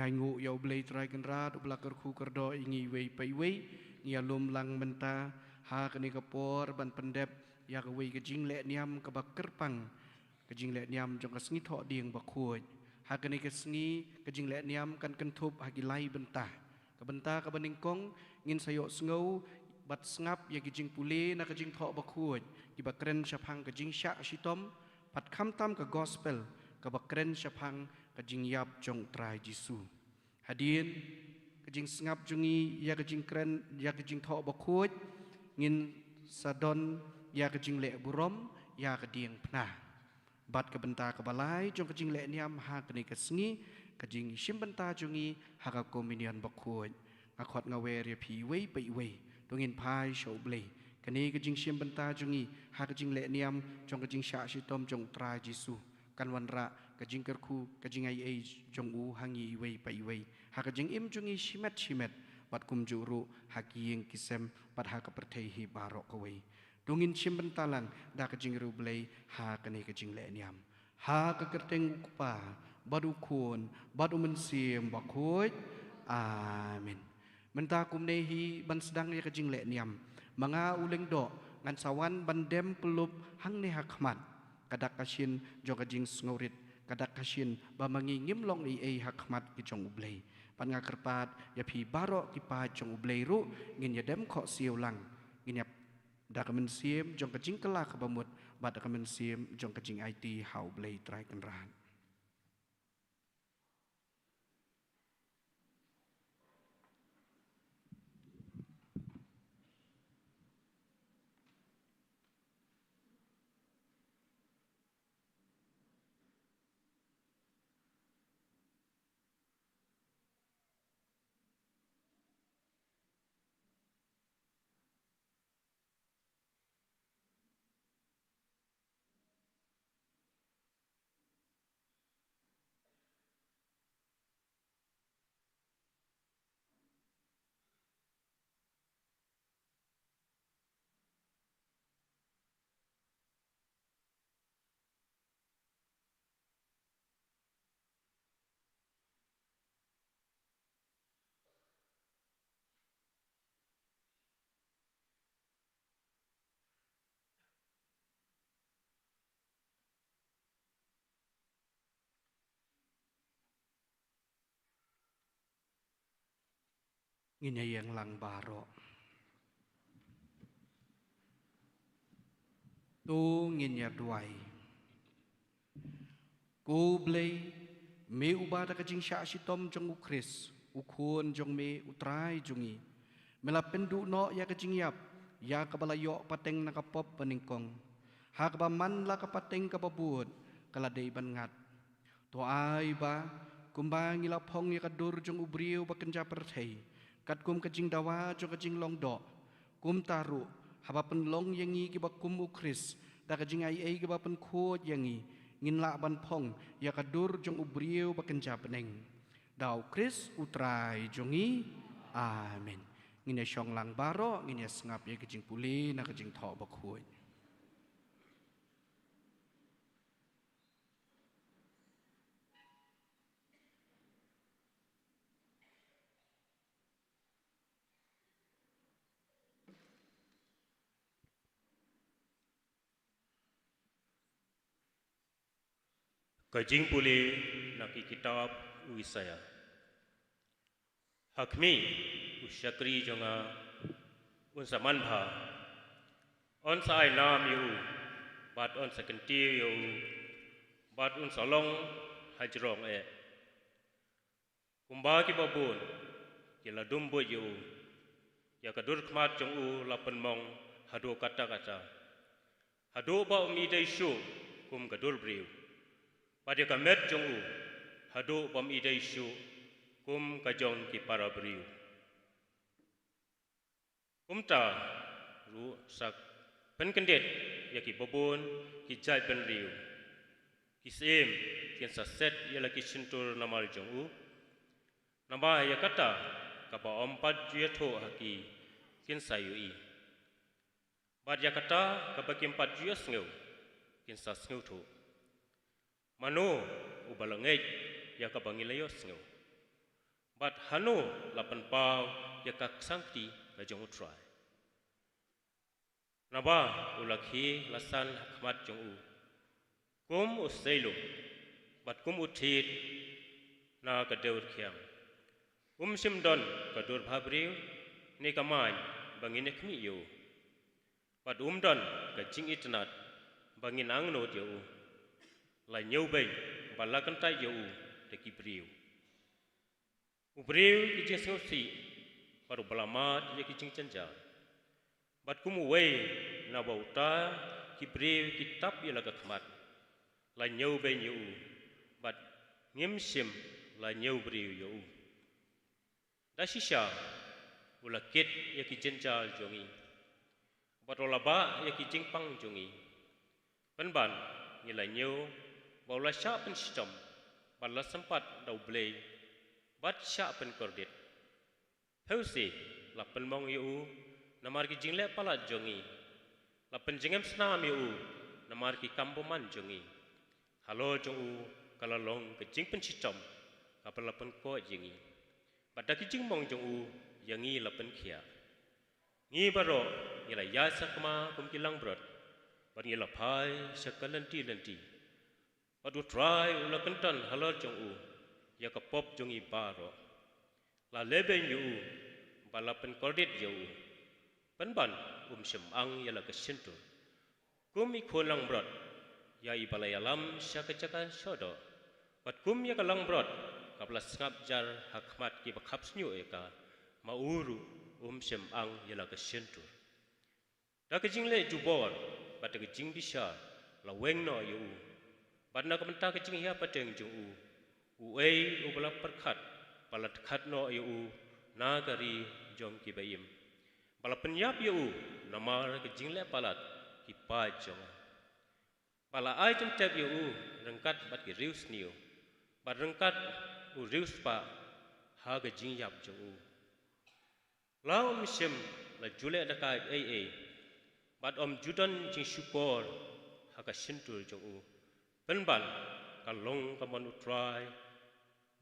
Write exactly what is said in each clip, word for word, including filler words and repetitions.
Ainguh ïa U Blei Trai Kynrad, uba la kyrkhu kyrdoh ïa ngi iwei pa iwei. Ngi ïalum lang mynta ha kane ka por ban pyndep ïa kawei ka jinglehniam kaba kyrpang, ka jinglehniam jong ka Sngi Thohdieng Bakhuid. Ha kane ka sngi ka jinglehniam kan kynthup ha ki lai bynta. Ka bynta kaba nyngkong, ngin sa ïohsngew bad sngap ïa ki jingpule na ka Jingthoh Bakhuid kiba kren shaphang ka jingshah shitom, bad khamtam ka Gospel kaba kren shaphang ka jingïap jong U Trai Jisu. Hadien ka jingsngap jong ngi ïa ka jingkren, ïa ka Jingthoh Bakhuid, ngin sa don ïa ka jingleh burom ïa ka diengphna. Bad ka bynta kaba lai jong ka jinglehniam ha kane ka sngi, ka jingshim bynta jong ngi ha ka Communion Bakhuid. Nga khot nga wer ïa phi iwei pa iwei, to ngin phai sha U Blei. Kane ka jingshim bynta jong ngi ha ka jinglehniam jong ka jingshah shitom jong U Trai Jisu kan wanrah ka jingkyrkhu, ka jingaiei jong u ha ngi iwei pa iwei, ha ka jingim jong ngi shimet shimet, bad kumjuh ruh ha ki ïing ki sem, bad ha ka pyrthei hi baroh kawei. To ngin shim bynta lang da ka jingriewblei ha kane ka jinglehniam. Ha ka kyrteng U Kpa, bad U Khun, bad U Mynsiem Bakhuid. Amen. Mynta kumne hi ban sdang ïa ka jinglehniam, ma nga U Lyngdoh ngan sa wan ban dem pyllup hangne ha khmat. Ka dak ka shin jong ka jingsngewrit, ka dak ka shin ba ma ngi ngim long ei ei ha khmat ki jong U Blei. Bad nga kyrpad ïa phi baroh ki paid jong U Blei ruh, ngin ïa dem khohsiew lang. Ngin ïa da ka mynsiem jong ka jingkylla kaba mut, bad da ka mynsiem jong ka jingaiti ha U Blei Trai Kynrad. Ngin ïa ïeng lang baroh. To ngin ïa duwai. Ko Blei, me uba da ka jingshah shitom jong U Khrist, U Khun jong me, U Trai jong ngi, me la pynduh noh ïa ka jingïap ïa kaba la ïoh pateng na ka pop banyngkong, ha kaba man la ka pateng kaba bud ka la dei ban ngat. To ai ba kumba ngi la phong ïa ka dur jong u briew ba kynja pyrthei katkum ka jingdawa jong ka jinglong doh, kumta ruh haba pynlong ïa ngi kiba kum U Khrist da ka jingaiei kaba pynkhuid ïa ngi, ngin lah ban phong ïa ka dur jong u briew ba kynja bneng. Da U Khrist U Trai jong ngi. Amen. Ngin ïa shong lang baroh, ngin ïa sngap ïa ka jingpule na ka Jingthoh Bakhuid. Ka jingpule na ki kitab u Isaïah. Ha khmih, u shakri jong nga un sa manbha. Yn sa ai nam ïa u, bad yn sa kyntiew ïa u, bad un sa long hajrong eh. Kumba kiba bun ki la dum buit ïa u, ïa ka dur khmat jong u la pynmong haduh katta katta, haduh ba ym i dei shuh kum ka dur briew, bad ïa ka met jong u haduh ba ym i dei shuh kum ka jong ki para briew. Kumta ruh sa pynkyndit ïa kiba bun ki jaitbynriew. Ki syiem kin sa set ïa la ki shyntur namar jong u, namar ïa kata kaba ym pat ju ïathuh ha ki kin sa ïohi, bad ïa kata kaba kim pat ju ïohsngew kin sa sngewthuh. Mano uba la ngeit ïa kaba ngi la ïohsngew? Bad hano la pynpaw ïa ka ksangkti ka jong U Trai? Naba u la khie la san ha khmat jong u kum u seilung, bad kum u thied na ka dewrkhiang. Um shym don ka dur bhabriew ne ka main ba ngin ïa khmih ïa u, bad um don ka jingitynnad ba ngin angnud ïa u. La ñiewbeiñ ba la kyntait ïa u da ki briew. U briew ki jingsngewsih, bad uba la mad ïa ki jingjynjar. Bad kum uwei naba uta ki briew ki tap ïa la ka khmat, la ñiewbeiñ ïa u, bad ngim shym la ñiewbriew ïa u. Da shisha u la kit ïa ki jynjar jong ngi, bad u la bah ïa ki jingpang jong ngi. Pynban ngi la ñiew ba u la shah pynshitom, bad la sympat da U Blei, bad shah pynkordit. Phewse la pynmong ïa u namar ki jingleh palat jong ngi. La pynjngem snam ïa u namar ki kam bymman jong ngi. Halor jong u ka la long ka jingpynshitom kaba la pynkoit ïa ngi, bad da ki jingmong jong u ïa ngi la pynkhiah. Ngi baroh ngi la ïaid sakma kum ki langbrot, bad ngi la phai sha ka lynti lynti. Bad U Trai u la kynton halor jong u ïa ka pop jong ngi baroh. La lehbeiñ ïa u, bad la pynkordit ïa u. Pynban um shym ang ïa la ka shyntur. Kum i khun langbrot ïa iba la ïalam sha ka jaka shohdoh, bad kum ïa ka langbrot kaba la sngap jar ha khmat kiba khap shñiuh ïa ka, ma u ruh um shym ang ïa la ka shyntur. Da ka jingleh jubor bad da ka jingbishar la weng noh ïa u, bad na ka bynta ka jinghiar pateng jong u, uei uba la pyrkhat ba la dkhat noh ïa u na ka ri jong kiba im, ba la pynïap ïa u namar ka jingleh palat ki paid jong nga? Ba la ai tyntep ïa u ryngkat bad ki riewsniew, bad ryngkat u riewspah ha ka jingïap jong u. La um shym la ju leh da ka ei ei, bad um ju don jingshukor ha ka shyntur jong u. Pynban ka long ka mon U Trai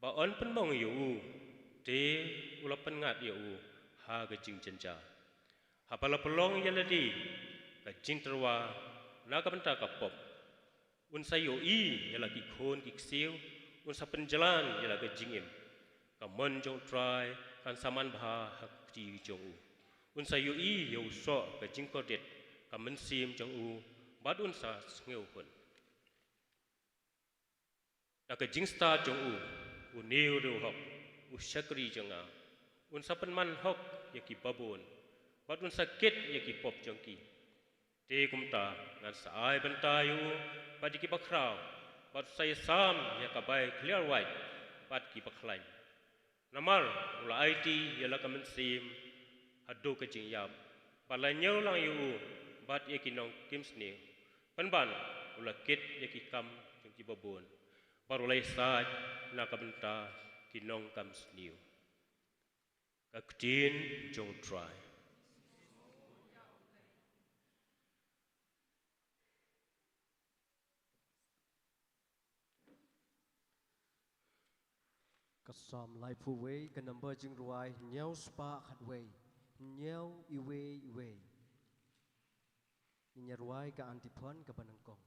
ba un pynmong ïa u, te u la pynngat ïa u ha ka jingjynjar. Haba la pynlong ïa lade ka jingtyrwa na ka bynta ka pop, un sa ïohi ïa la ki khun ki ksiew, un sa pynjlan ïa la ka jingim. Ka mon jong U Trai kan sa man bha ha ka kti jong u. Un sa ïohi ïa u soh ka jingkordit ka mynsiem jong u, bad un sa sngewhun. Da ka jingstad jong u, une u riewhok, u shakri jong nga, un sa pynman hok ïa ki babun, bad un sa kit ïa ki pop jong ki. Te kumta ngan sa ai bynta ïa u bad ïa ki bakhraw, bad u sa ïasam ïa ka bai khliar wait bad ki bakhlaiñ. Namar u la aiti ïa la ka mynsiem haduh ka jingïap, bad la ñiew lang ïa u bad ïa ki nongkim sniew. Pynban u la kit ïa ki kam jong ki babun, bad u la ïasaid na ka bynta ki nongkam sniew. Ka ktien jong U Trai. Ka Salm laiphew wei, ka number jingrwai hynñiew spah khatwei, hynñiew iwei iwei. Ngin ïa rwai ka antiphon kaba nyngkong.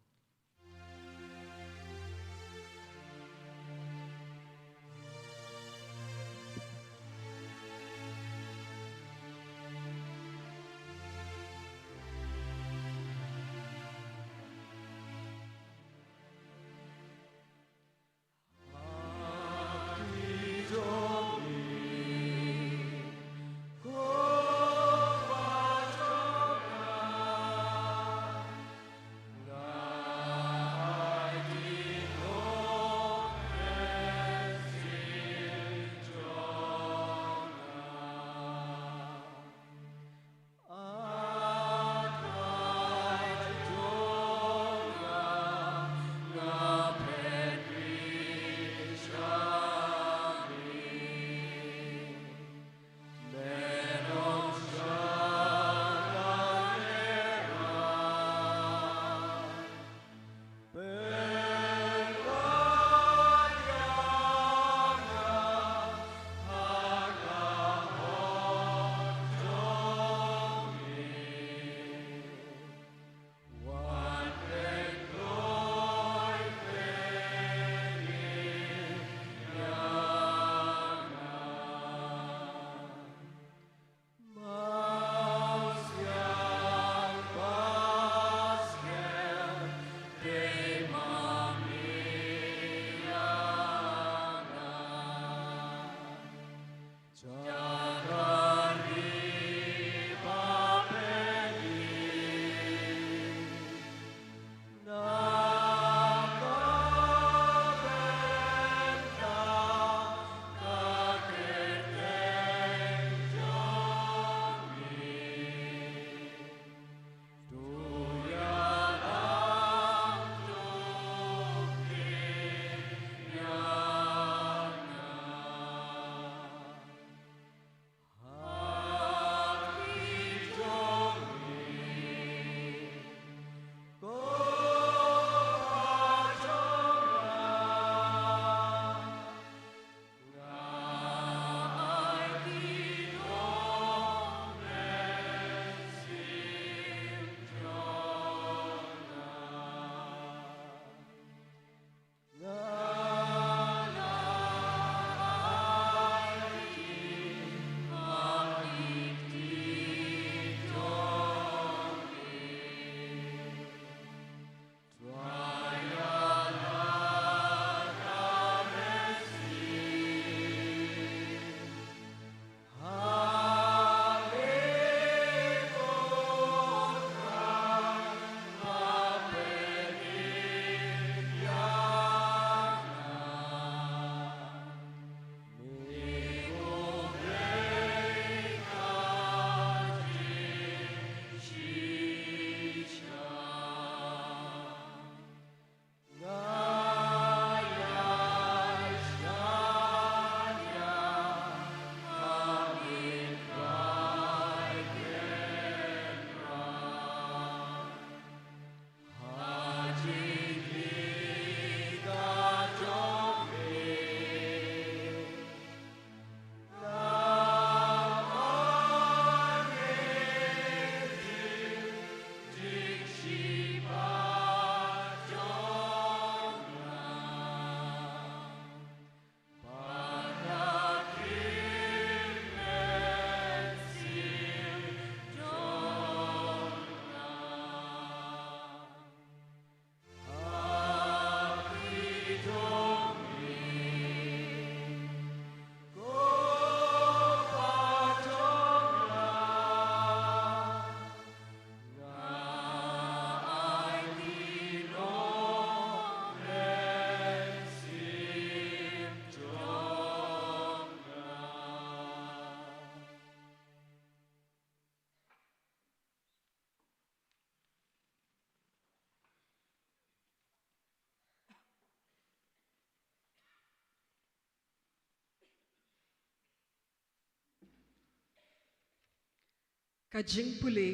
Ka jingpule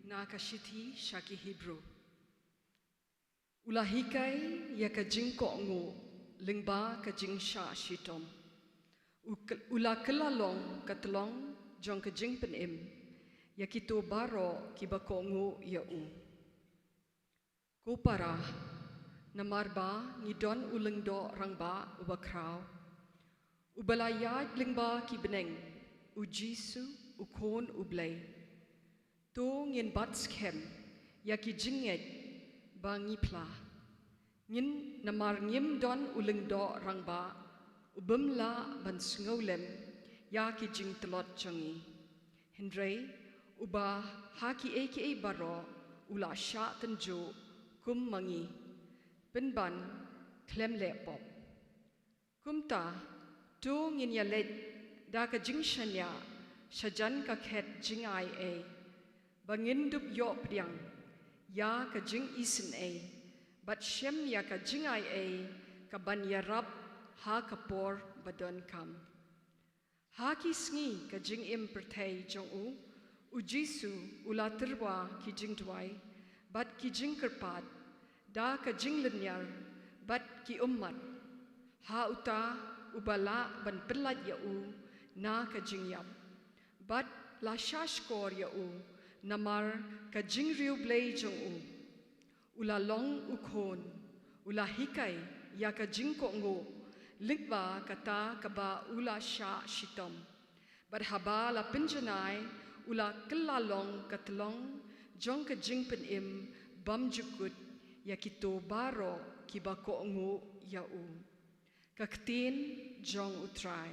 na ka shithi sha ki Hebru. U la hikai ïa ka jingkohnguh lyngba ka jingshah shitom. U k-, u la kylla long ka tlong jong ka jingpynim ïa kito baroh kiba kohnguh ïa u. Ko para, namar ba ngi don u lyngdoh rangbah uba khraw, uba la ïaid lyngba ki bneng, u Jisu, u Khun u Blei. To ngin bat skhem ïa ki jingngeit ba ngi phla. Ngin, namar ngim don u lyngdoh rangbah u bym lah ban sngewlem ïa ki jingtlot jong ngi. Hynrei uba ha kiei kiei baroh u la shah tynjuh kum ma ngi, pynban khlem leh pop. Kumta, to ngin ïaleit da ka jingshaniah shajan ka khet jingaiei, ba ngin dup ïoh pdiang ïa ka jingisynei bad shem ïa ka jingaiei kaban ïarap ha ka por ba donkam. Ha ki sngi ka jingim pyrthei jong u, u Jisu u la tyrwa ki jingduwai bad ki jingkyrpad da ka jinglynñiar bad ki ummat ha uta uba lah ban pyllait ïa u na ka jingïap, bad la shahshkor ïa u namar ka jingriewblei jong u. U la long u khun, u la hikai ïa ka jingkohnguh lyngba kata kaba u la shah shitom. Bad haba la pynjanai, u la kylla long ka tlong jong ka jingpynim bymjukut ïa kito baroh kiba kohnguh ïa u. Ka ktien jong U Trai.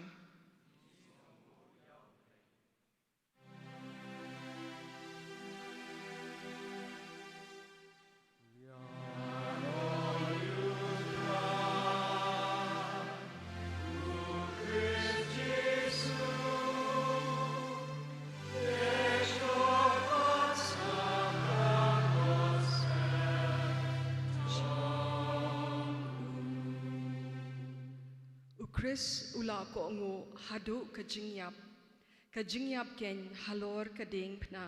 Khrist u la kohnguh haduh ka jingïap, ka jingïap keiñ halor ka diengphna.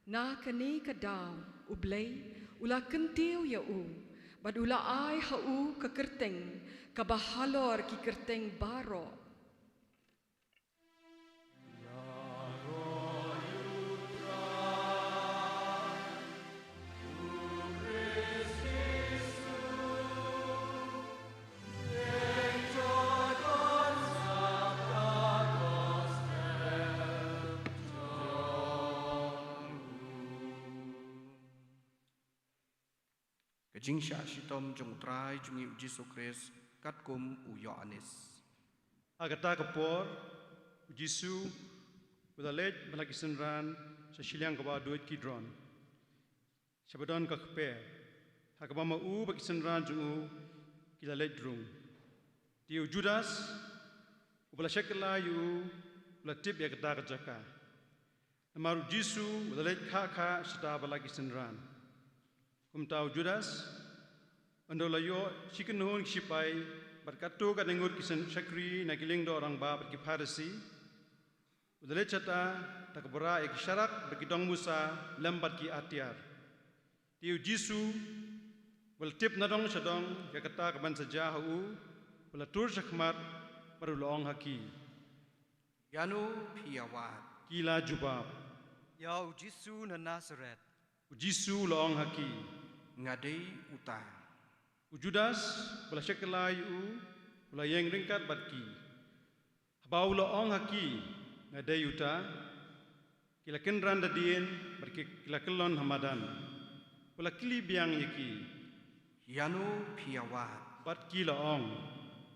Na kane ka daw, U Blei u la kyntiew ïa u, bad u la ai ha u ka kyrteng kaba halor ki kyrteng baroh. Ka jingshah shitom jong U Trai jong ngi U Jisu Khrist, katkum u Ïoannis. Ha kata ka por, U Jisu u la leit bad la ki synran sha shiliang kaba duid Kidron, sha ba don ka kper, ha kaba ma u bad ki synran jong u ki la leit rung. Te u Judas, uba la shakri ïa u, u la tip ïa kata ka jaka. Namar U Jisu u la leit khah khah shata bad la ki synran. Kumta u Judas, ynda u la ïoh shi kynhun ki shipai bad katto katne ngut ki syn-, shakri na ki lyngdoh rangbah bad ki Pharisi, u la leit shata da kaba rah ïa ki sharak bad ki dong musa lem bad ki atiar. Te U Jisu u la tip nadong shadong ïa kata ka ban sa jia ha u, u la tur shakhmat bad u la ong ha ki, "Ïano phi ïa wad?" Ki la jubab, "Ïa U Jisu na Nasaret." U Jisu u la ong ha ki, "Nga dei uta." U Judas, ba la shakri ïa u, u la ïeng ryngkat bad ki. Haba u la ong ha ki, "Nga dei uta," ki la kynran da dien bad ki, ki la kyllon ha madan. U la kylli biang ïa ki, "Ïano phi ïa wad?" Bad ki la ong,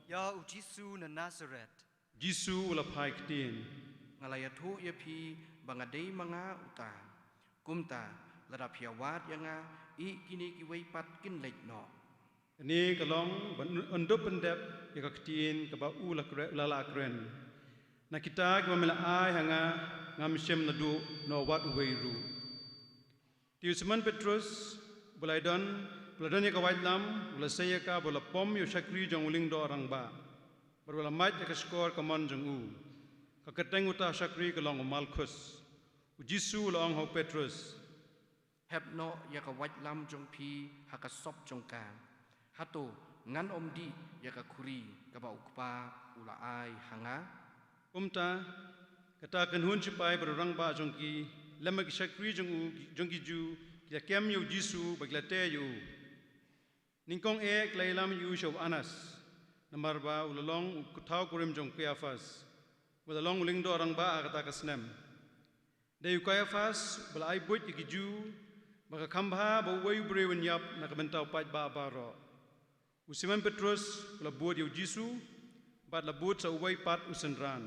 "Ïa U Jisu na Nasaret." U Jisu u la phai ktien, "Nga la ïathuh ïa phi ba nga dei ma nga uta. Kumta, lada phi ïa wad ïa nga, ïeh kine kiwei pat kin leit noh." Kane ka long ban yndup pyndep ïa ka ktien kaba u la kre-, u la lah kren, "Na kita kiba me la ai ha nga, ngam shym naduh noh wat uwei ruh." Te u Simon Petrus, uba la don, uba la don ïa ka waitlam, u la sei ïa ka bad u la pom ïa u shakri jong u lyngdoh rangbah, bad u la mait ïa ka shkor kamon jong u. Ka kyrteng uta u shakri ka long u Malkhus. U Jisu u la ong ha u Petrus, "Hep noh ïa ka waitlam jong phi ha ka sop jong ka. Hato ngan ym dih ïa ka khuri kaba u Kpa u la ai ha nga?" Kumta, kata ka kynhun shipai bad u rangbah jong ki, lem bad ki shakri jong u, jong ki Jiw, ki la kem ïa u Jisu bad ki la teh ïa u. Nyngkong eh ki la ïalam ïa u sha u Annas, namar ba u la long u thaw kurim jong u Kaiaphas, uba la long u lyngdoh rangbah ha kata ka snem. Dei u Kaiaphas uba la ai buit ïa ki Jiw ba ka kham bha ba uwei u briew un ïap na ka bynta u paidbah baroh. U Simon Petrus u la bud ïa u Jisu bad la bud sa uwei pat u synran.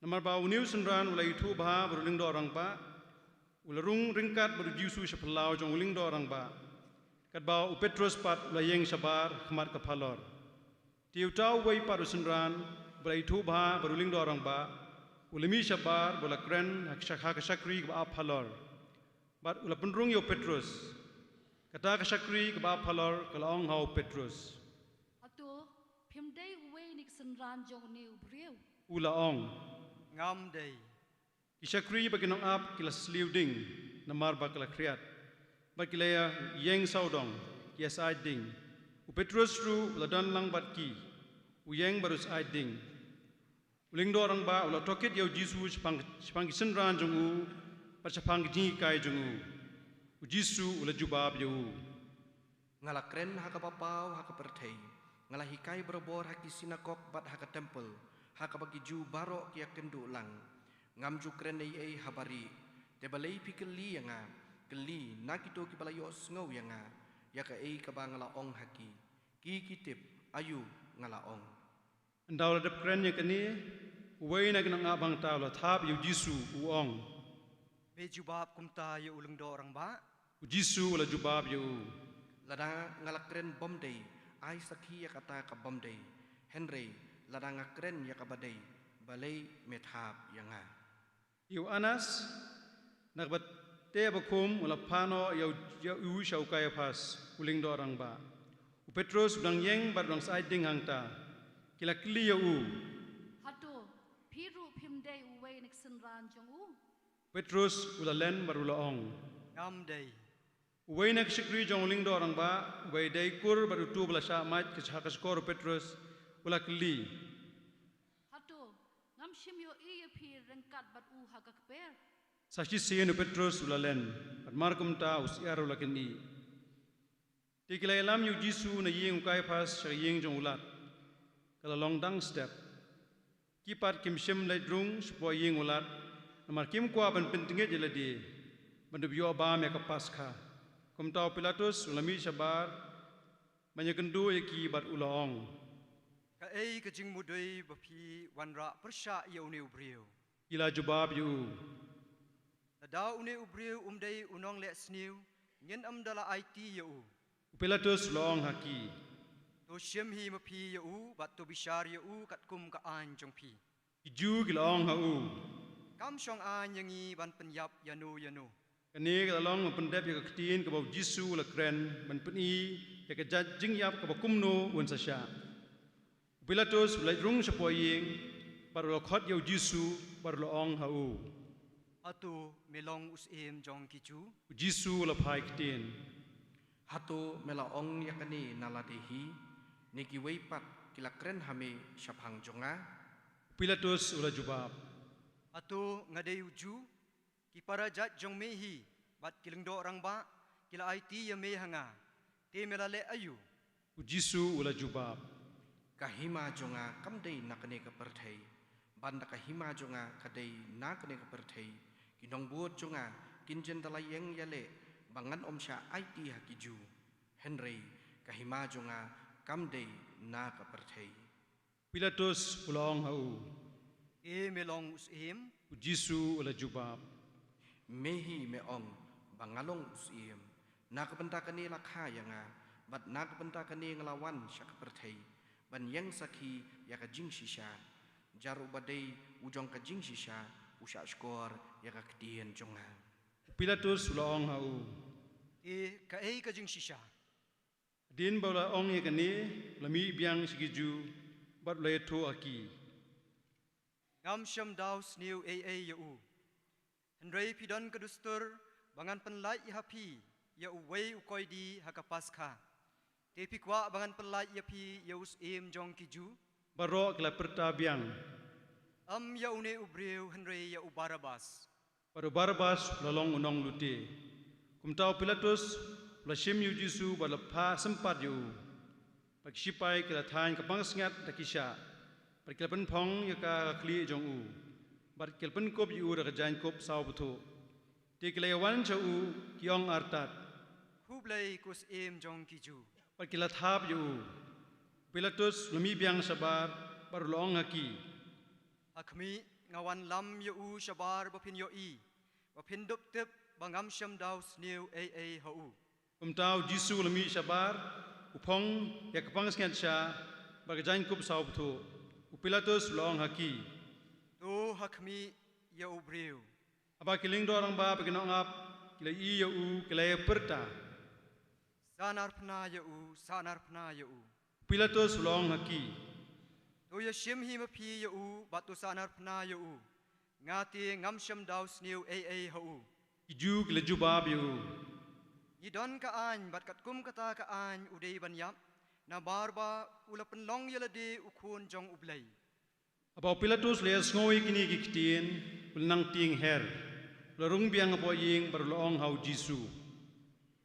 Namar ba une u synran u la ithuh bha bad u lyngdoh rangbah, u la rung ryngkat bad u Jisu sha phyllaw jong u lyngdoh rangbah, katba u Petrus pat u la ïeng shabar ha khmat ka phalor. Te uta uwei pat u synran uba la ithuh bha bad u lyngdoh rangbah, u la mih shabar bad u la kren ha ka shak-, ha ka shakri kaba ap halor, bad u la pynrung ïa u Petrus. Kata ka shakri kaba ap halor ka la ong ha u Petrus, "Hato phim dei uwei na ki synran jong une u briew?" U la ong, "Ngam dei." Ki shakri bad ki nongap ki la sliew ding, namar ba ki la khriat, bad ki la ïeng sawdong, ki ïasaid ding. U Petrus ruh u la don lang bad ki, u ïeng bad u said ding. U lyngdoh rangbah u la tohkit ïa u Jisu shaphang, shaphang ki synran jong u bad shaphang ki jinghikai jong u. U Jisu u la jubab ïa u, "Nga la kren ha kaba paw ha ka pyrthei, nga la hikai barabor ha ki sinagog bad ha ka templ, ha kaba ki Jiw baroh ki ïakynduh lang. Ngam ju kren ei ei ha barieh. Te balei phi kylli ïa nga? Kylli na kito kiba la ïohsngew ïa nga, ïa kaei kaba nga la ong ha ki. Ki ki tip aïu nga la ong." Ynda u la dep kren ïa kane, uwei na ki nongap hangta u la thap ïa u Jisu, u ong, "Me jubab kumta ïa u lyngdoh rangbah?" U Jisu u la jubab ïa u, "Lada nga la kren bym dei, ai sakhi ïa kata ka bym dei. Hynrei lada nga kren ïa kaba dei, balei me thap ïa nga?" Ïa u Annas, na kaba teh bakhum u la phah noh ïa u, ïa u sha u Kaiaphas, u lyngdoh rangbah. U Petrus u dang ïeng bad u dang said ding hangta. Ki la kylli ïa u, "Hato phi ruh phim dei uwei na ki synran jong u?" Petrus u la len bad u la ong, "Ngam dei." Uwei na ki shakri jong u lyngdoh rangbah, uba dei kur bad uto ba la shah mait ha ka shkor u Petrus, u la kylli, "Hato ngam shym ïohi ïa phi ryngkat bad u ha ka kper?" Sa shisien u Petrus u la len, bad mar kumta u syiar u la kynih. Te ki la ïalam ïa u Jisu na ïing u Kaiaphas sha ka ïing jong u Lat, ka la long dang step. Ki pat kim shym leit rung shapoh ïing u Lat, namar kim kwah ban pyntngit ïa lade, ban da ïoh bam ïa ka Paskha. Kumta u Pilatus u la mih shabar ban ïakynduh ïa ki bad u la ong, "Kaei ka jingmudui ba phi wanrah pyrshah ïa une u briew?" Ki la jubab ïa u, "Lada une u briew um dei u nongleh sniew, ngin ym da la aiti ïa u." U Pilatus u la ong ha ki, "To shim hi ma phi ïa u bad to bishar ïa u katkum ka aiñ jong phi." Ki Jiw ki la ong ha u, "Kam shong aiñ ïa ngi ban pynïap ïano ïano." Kane ka la long ban pyndep ïa ka ktien kaba u Jisu u la kren ban pyni ïa ka jait jingïap kaba kumno un sa shah. U Pilatus u la leit rung shapoh ïing bad u la khot ïa u Jisu bad u la ong ha u, "Hato me long u syiem jong ki Jiw?" U Jisu u la phai ktien, "Hato me la ong ïa kane na lade hi, ne kiwei pat ki la kren ha me shaphang jong nga?" U Pilatus u la jubab, "Hato nga dei u Jiw? Ki para jait jong me hi bad ki lyngdoh rangbah ki la aiti ïa me ha nga, te me la leh aïu?" U Jisu u la jubab, "Ka hima jong nga kam dei na kane ka pyrthei, bad da ka hima jong nga ka dei na kane ka pyrthei, ki nongbud jong nga kin jin da la ïeng ïaleh ba ngan ym shah aiti ha ki Jiw. Hynrei ka hima jong nga kam dei na ka pyrthei." Pilatus u la ong ha u, "Te me long u syiem?" U Jisu u la jubab, "Me hi me ong ba nga long u syiem. Na ka bynta kane la kha ïa nga, bad na ka bynta kane nga la wan sha ka pyrthei, ban ïeng sakhi ïa ka jingshisha. Jar uba dei u jong ka jingshisha u shah shkor ïa ka ktien jong nga." U Pilatus u la ong ha u, "Te kaei ka jingshisha?" Hadien ba u la ong ïa kane, u la mih biang sha ki Jiw bad u la ïathuh ha ki, "Ngam shym daw sniew ei ei ïa u. Hynrei phi don ka dustur ba ngan pynlait ïa ha phi ïa uwei u koidi ha ka Paskha. Te phi kwah ba ngan pynlait ïa phi ïa u syiem jong ki Jiw?" Baroh ki la pyrta biang, "Ym ïa une u briew hynrei ïa u Barabas." Bad u Barabas u la long u nonglute. Kumta u Pilatus u la shim ïa u Jisu bad la phah sympat ïa u. Bad ki shipai ki la thaiñ ka pansngiat da ki shah, bad ki la pynphong ïa ka ha ka khlieh jong u, bad ki la pynkup ïa u da ka jaiñkup saw bthuh. Te ki la ïawan sha u, ki ong artat, "Khublei ko syiem jong ki Jiw." Bad ki la thap ïa u. U Pilatus u la mih biang shabar bad u la ong ha ki, "Ha khmih, nga wanlam ïa u shabar ba phin ïohi, ba phin dup tip ba ngam shym daw sniew ei ei ha u." Kumta u Jisu u la mih shabar, u phong ïa ka pansngiat shah bad ka jaiñkup saw bthuh. U Pilatus u la ong ha ki, "To ha khmih ïa u briew." Haba ki lyngdoh rangbah bad ki nongap ki la ïohi ïa u, ki la ïapyrta, "Sahnarphna ïa u, sahnarphna ïa u." U Pilatus u la ong ha ki, "To ïashim hi ma phi ïa u bad to sahnarphna ïa u. Nga te ngam shym daw sniew ei ei ha u." Ki Jiw ki la jubab ïa u, "Ngi don ka aiñ, bad katkum kata ka aiñ u dei ban ïap, namar ba u la pynlong ïa lade u Khun jong U Blei." Haba u Pilatus u la ïohsngew ïa kine ki ktien, u la nang tieng her. U la rung biang hapoh ïing bad u la ong ha u Jisu,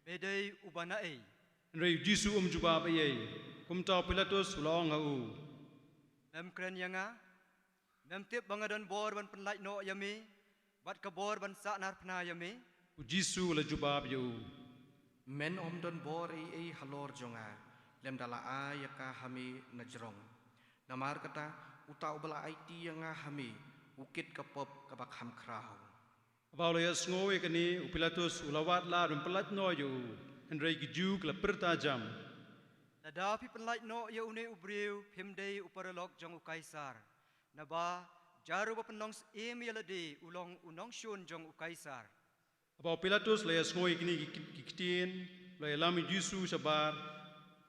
"Me dei uba naei?" Hynrei u Jisu um jubab ei ei. Kumta u Pilatus u la ong ha u, "Mem kren ïa nga? Mem tip ba nga don bor ban pynlait noh ïa me, bad ka bor ban sahnarphna ïa me?" U Jisu u la jubab ïa u, "Men ym don bor ei ei halor jong nga, lymda la ai ïa ka ha me na jrong. Namar kata, uta uba la aiti ïa nga ha me, u kit ka pop kaba kham khraw." Haba u la ïohsngew ïa kane, u Pilatus u la wad lad ban pynlait noh ïa u. Hynrei ki Jiw ki la pyrta jam, "Lada phi pynlait noh ïa une u briew, phim dei u paralok jong u Kaisar. Naba jar uba pynlong syiem ïa lade u long u nongshun jong u Kaisar." Haba u Pilatus u la ïohsngew ïa kine ki, ki, ki ktien, u la ïalam ïa u Jisu shabar,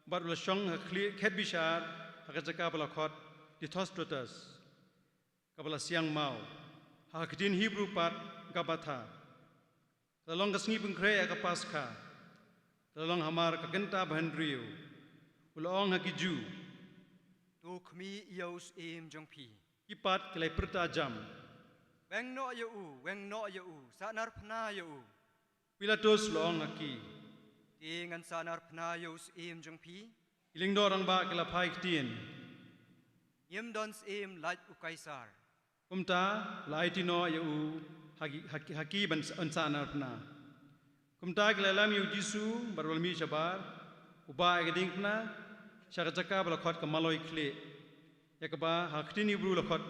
bad u la shong ha ka khlieh khet bishar, ha ka jaka ba la khot Dithostrotas, kaba la siang maw, ha ka ktien Hebru pat Gabbatha. Ka la long ka sngi pynkhreh ïa ka Paskha. Ka la long hamar ka kynta ba hynriew. U la ong ha ki Jiw, "To khmih ïa u syiem jong phi." Ki pat ki la ïapyrta jam, "Weng noh ïa u, weng noh ïa u, sahnarphna ïa u." Pilatus u la ong ha ki, "Te ngan sahnarphna ïa u syiem jong phi?" Ki lyngdoh rangbah ki la phai ktien, "Ngim don syiem, lait u Kaisar." Kumta u la aiti noh ïa u ha ki, ha ki, ha ki ban s-, ban sahnarphna. Kumta ki la lam ïa u Jisu bad u la mih shabar, u bah ïa ka diengphna, sha ka jaka ba la khot ka Maloi Khlieh, ïa kaba ha ka ktien Hebru la khot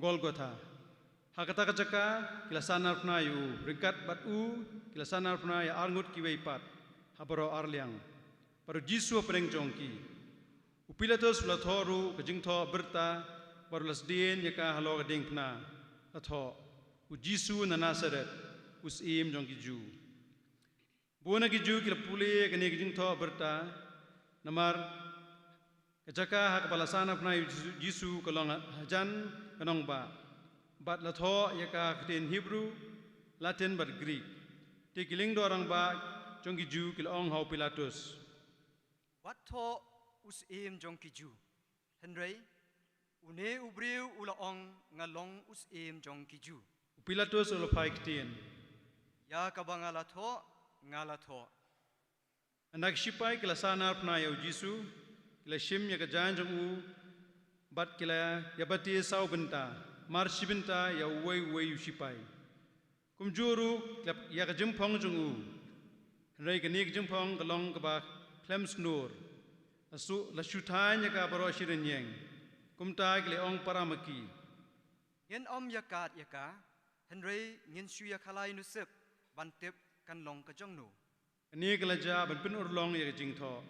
Golgotha. Ha kata ka jaka ki la sahnarphna ïa u, ryngkat bad u ki la sahnarphna ïa arngut kiwei pat ha baroh arliang, bad u Jisu hapdeng jong ki. U Pilatus u la thoh ruh ka jingthoh byrta bad u la sdien ïa ka halor ka diengphna, la thoh, "U Jisu na Nasaret, u syiem jong ki Jiw." Bun na ki Jiw ki la pule ïa kane ka jingthoh byrta, namar ka jaka ha kaba la sahnarphna ïa u Jisu, Jisu ka long ha, hajan ka nongbah, bad la thoh ïa ka ha ka ktien Hebru, Latin bad Greek. Te ki lyngdoh rangbah jong ki Jiw ki la ong ha u Pilatus, "Wat thoh, 'U syiem jong ki Jiw.' Hynrei une u briew u la ong, 'Nga long u syiem jong ki Jiw.'" U Pilatus u la phai ktien, "Ïa kaba nga la thoh, nga la thoh." Ynda ki shipai ki la sahnarphna ïa u Jisu, ki la shim ïa ka jaiñ jong u, bad ki la ïabate saw bynta, mar shi bynta ïa uwei uwei u shipai, kumjuh ruh ïa ka jingphong jong u. Hynrei kane ka jingphong ka long kaba khlem sngur. La shu, la shu thaiñ ïa ka baroh shi rynïeng. Kumta ki la ong para ma ki, "Ngin ym ïakad ïa ka, hynrei ngin shu ïakhalai nusip ban tip kan long ka jong no." Kane ka la jia ban pynurlong ïa ka jingthoh.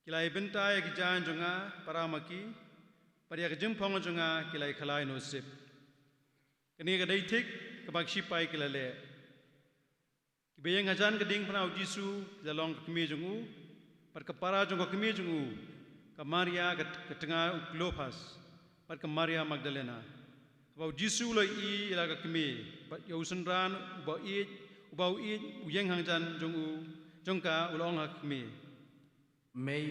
Ki la ïabynta ïa ki jaiñ jong nga para ma ki, bad ïa ka jingphong jong nga ki la ïakhalai nusip. Kane ka dei thik kaba ki shipai ki la leh. Kiba ïeng hajan ka diengphna u Jisu ki la long ka kmie jong u, bad ka para jong ka kmie jong u, ka Maria ka, ka tnga u Klopas, bad ka Maria Magdalena. Haba u Jisu u la ïohi ïa la ka kmie, bad ïa u synran uba u ïeit, uba u ïeit u ïeng hajan jong u, jong ka, u la ong ha ka kmie, "Mei,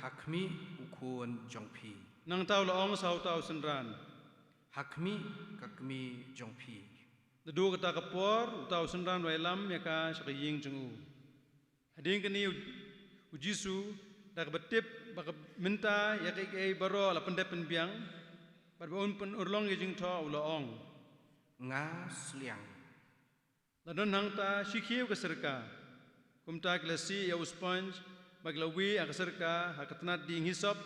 ha khmih u khun jong phi." Nangta u la ong sa uta u synran, "Ha khmih ka kmie jong phi." Naduh kata ka por uta u synran u la ïalam ïa ka sha ka ïing jong u. Hadien kane u, u Jisu, da kaba tip ba ka mynta ïa kiei kiei baroh la pyndep pynbiang, bad ba un pynurlong ïa ka jingthoh, u la ong, "Nga sliang." La don hangta shi khiew ka syrka. Kumta ki la sieh ïa u sponj, bad ki la wieh ha ka syrka ha ka tnat dieng hisop,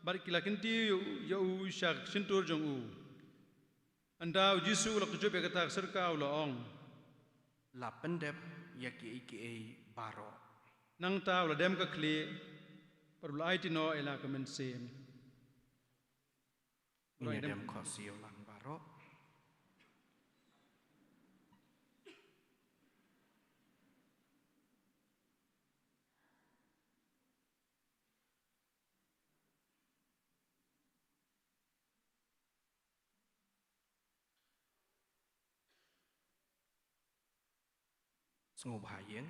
bad ki la kyntiew ïa u sha ka shyntur jong u. Ynda u Jisu u la kjut ïa kata ka syrka, u la ong, "La pyndep ïa kiei kiei baroh." Nangta u la dem ka khlieh, bad u la aiti noh ïa la ka mynsiem. Ngin ïa dem khohsiew lang baroh. Sngewbha ïeng.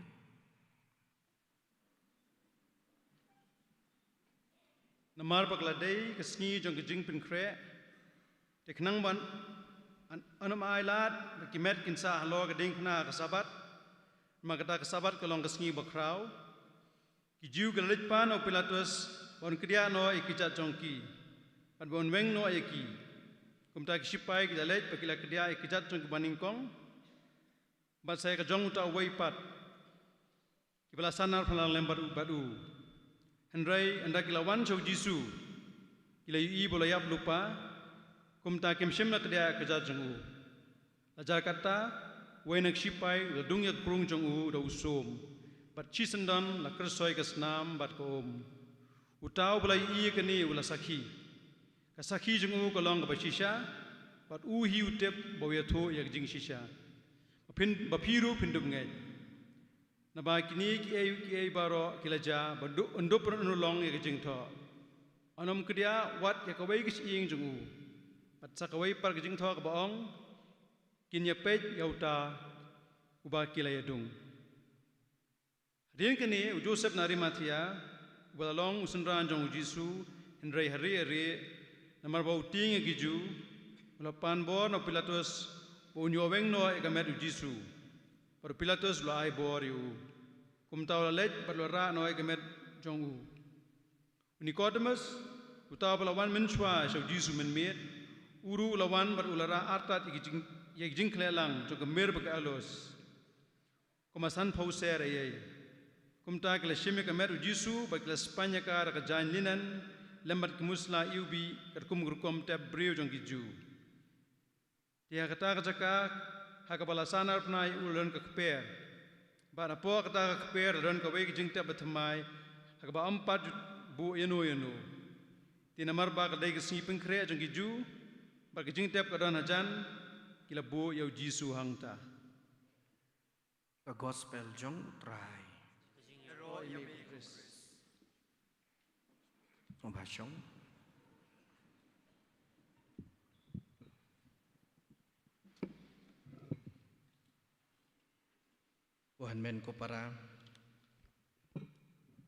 Namar ba ka la dei ka sngi jong ka jingpynkhreh, te khnang ban, an, an ym ailad ba ki met kin sah halor ka diengphna ha ka Sabbath, namar kata ka Sabbath ka long ka sngi bakhraw. Ki Jiw ki la leit pan ha u Pilatus ba un kdiah noh ïa ki kjat jong ki, bad ba un weng noh ïa ki. Kumta ki shipai ki la leit bad ki la kdiah ïa ki kjat jong ki banyngkong, bad sa ïa ka jong uta uwei pat, kiba la sahnarphna lem bad u, bad u. Hynrei ynda ki la wan sha u Jisu, ki la ïohi ba u la ïap lypa, kumta kim shym la kdiah ïa ki kjat jong u. La jar katta, uwei na ki shipai u la dung ïa ka krung jong u da u sum, bad shisyndon la kyrsoi ka snam bad ka um. Uta uba la ïohi ïa kane u la sakhi. Ka sakhi jong u ka long kaba shisha, bad u hi u tip ba u ïathuh ïa ka jingshisha, ba phin, ba phi ruh phin dup ngeit. Naba kine kiei kiei baroh ki la jia ba du-, un dup pynurlong ïa ka jingthoh. Yn ym kdiah wat ïa kawei ka shyieng jong u, bad sa kawei pat ka jingthoh kaba ong, kin ïapeit ïa uta uba ki la ïadung. Hadien kane u Joseph na Arimathea, uba la long u synran jong u Jisu, hynrei ha rieh rieh, namar ba u tieng ïa ki Jiw, u la pan bor na u Pilatus ba un ïoh weng noh ïa ka met u Jisu. Bad u Pilatus u la ai bor ïa u. Kumta u la leit bad u la rah noh ïa ka met jong u. U Nikodemus, uta uba la wan mynshuwa sha u Jisu mynmiet, u ruh u la wan bad u la rah artat ïa ki jing, ïa ki jingkhleh lang jong ka mir bad ka aloes, kumba sanphew ser eiei. Kumta ki la shim ïa ka met u Jisu bad ki la spaiñ ïa ka da ka jaiñ linen lem bad ki musla iwbih, katkum ka rukom tep briew jong ki Jiw. Te ha kata ka jaka ha kaba la sahnarphna ïa u la don ka kper, bad napoh kata ka kper la don kawei ka jingtep bathymmai ha kaba ym pat ju buh ïano ïano. Te namar ba ka dei ka sngi pynkhreh jong ki Jiw bad ka jingtep ka don hajan, ki la buh ïa u Jisu hangta. Ka Gospel jong u Trai. Ïaroh ïa me ko Khrist. Ong ba shong. Ko hynmen ko para,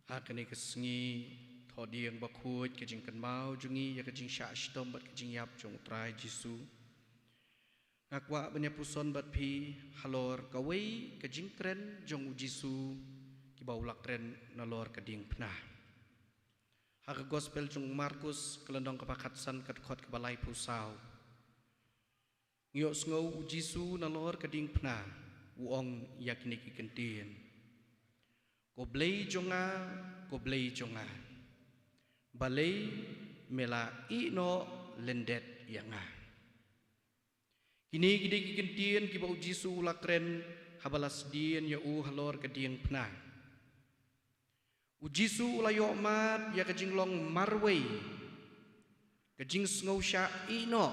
ha kane ka sngi Thohdieng Bakhuid, ka jingkynmaw jong ngi ïa ka jingshah shitom bad ka jingïap jong u Trai Jisu, nga kwah ban ïa puson bad phi halor kawei ka jingkren jong u Jisu kiba u la kren nalor ka diengphna. Ha ka Gospel jong u Markus, ka lynnong kaba khatsan, ka dkhot kaba laiphew saw, ngi ïohsngew u Jisu nalor ka diengphna u ong ïa kine ki kyntien: Ko Blei jong nga, ko Blei jong nga, balei me la ïeh noh lyndet ïa nga? Kine ki dei ki kyntien kiba u Jisu u la kren haba la sdien ïa u halor ka diengphna. U Jisu u la ïohmad ïa ka jinglong marwei, ka jingsngewshah ïeh noh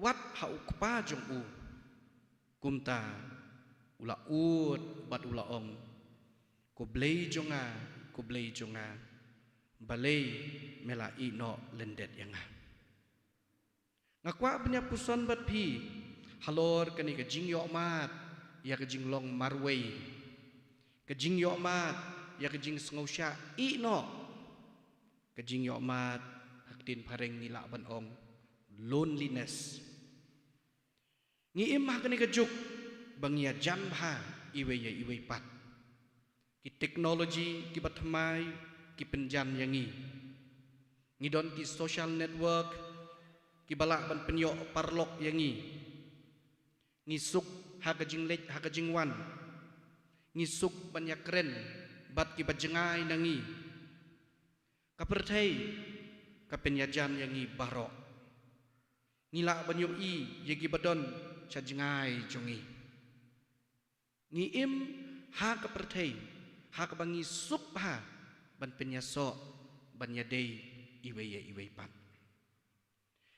wat ha u Kpa jong u. Kumta u la ud bad u la ong: Ko Blei jong nga, ko Blei jong nga, balei me la ïeh noh lyndet ïa nga? Nga kwah ban ïa puson bad phi halor kane ka jingïohmad ïa ka jinglong marwei, ka jingïohmad ïa ka jingsngewshah ïeh noh, ka jingïohmad ha ka ktien phareng ngi lah ban ong loneliness. Ngi im ha kane ka juk ba ngi ïajan bha iwei ïa iwei pat. Ki technology kiba thymmai ki pynjan ïa ngi. Ngi don ki social network kiba lah ban pynïoh paralok ïa ngi. Ngi suk ha ka jingleit ha ka jingwan. Ngi suk ban ïakren bad kiba jngai na ngi. Ka pyrthei ka pynïajan ïa ngi baroh. Ngi lah ban ïohi ïa kiba don sha jngai jong ngi. Ngi im ha ka pyrthei ha kaba ngi suk bha ban pynïasoh, ban ïadei iwei ïa iwei pat.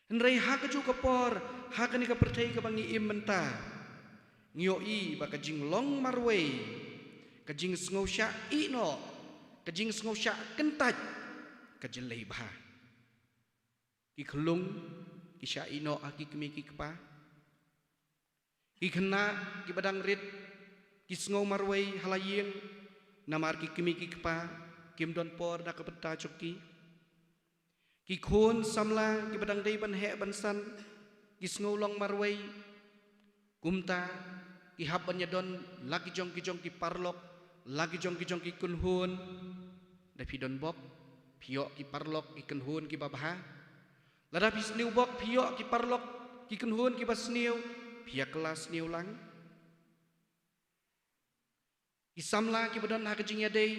Hynrei ha kajuh ka por, ha kane ka pyrthei kaba ngi im mynta, ngi ïohi ba ka jinglong marwei, ka jingsngewshah ïeh noh, ka jingsngewshah kyntait ka jyllei bha. Ki khyllung ki shah ïeh noh ha ki kmie ki kpa. Ki khynnah kiba dang rit ki sngew marwei ha la ïing namar ki kmie ki kpa kim don por da ka bynta jong ki. Ki khun samla kiba dang dei ban heh ban san ki sngew long marwei. Kumta ki hap ban ïadon la ki jong ki jong ki paralok, la ki jong ki jong ki kynhun. Da phi don bok, phi ïoh ki paralok ki kynhun kiba bha. Lada phi sniew bok, phi ïoh ki paralok ki kynhun kiba sniew, phi ïa kylla sniew lang. Ki samla kiba don ha ka jingïadei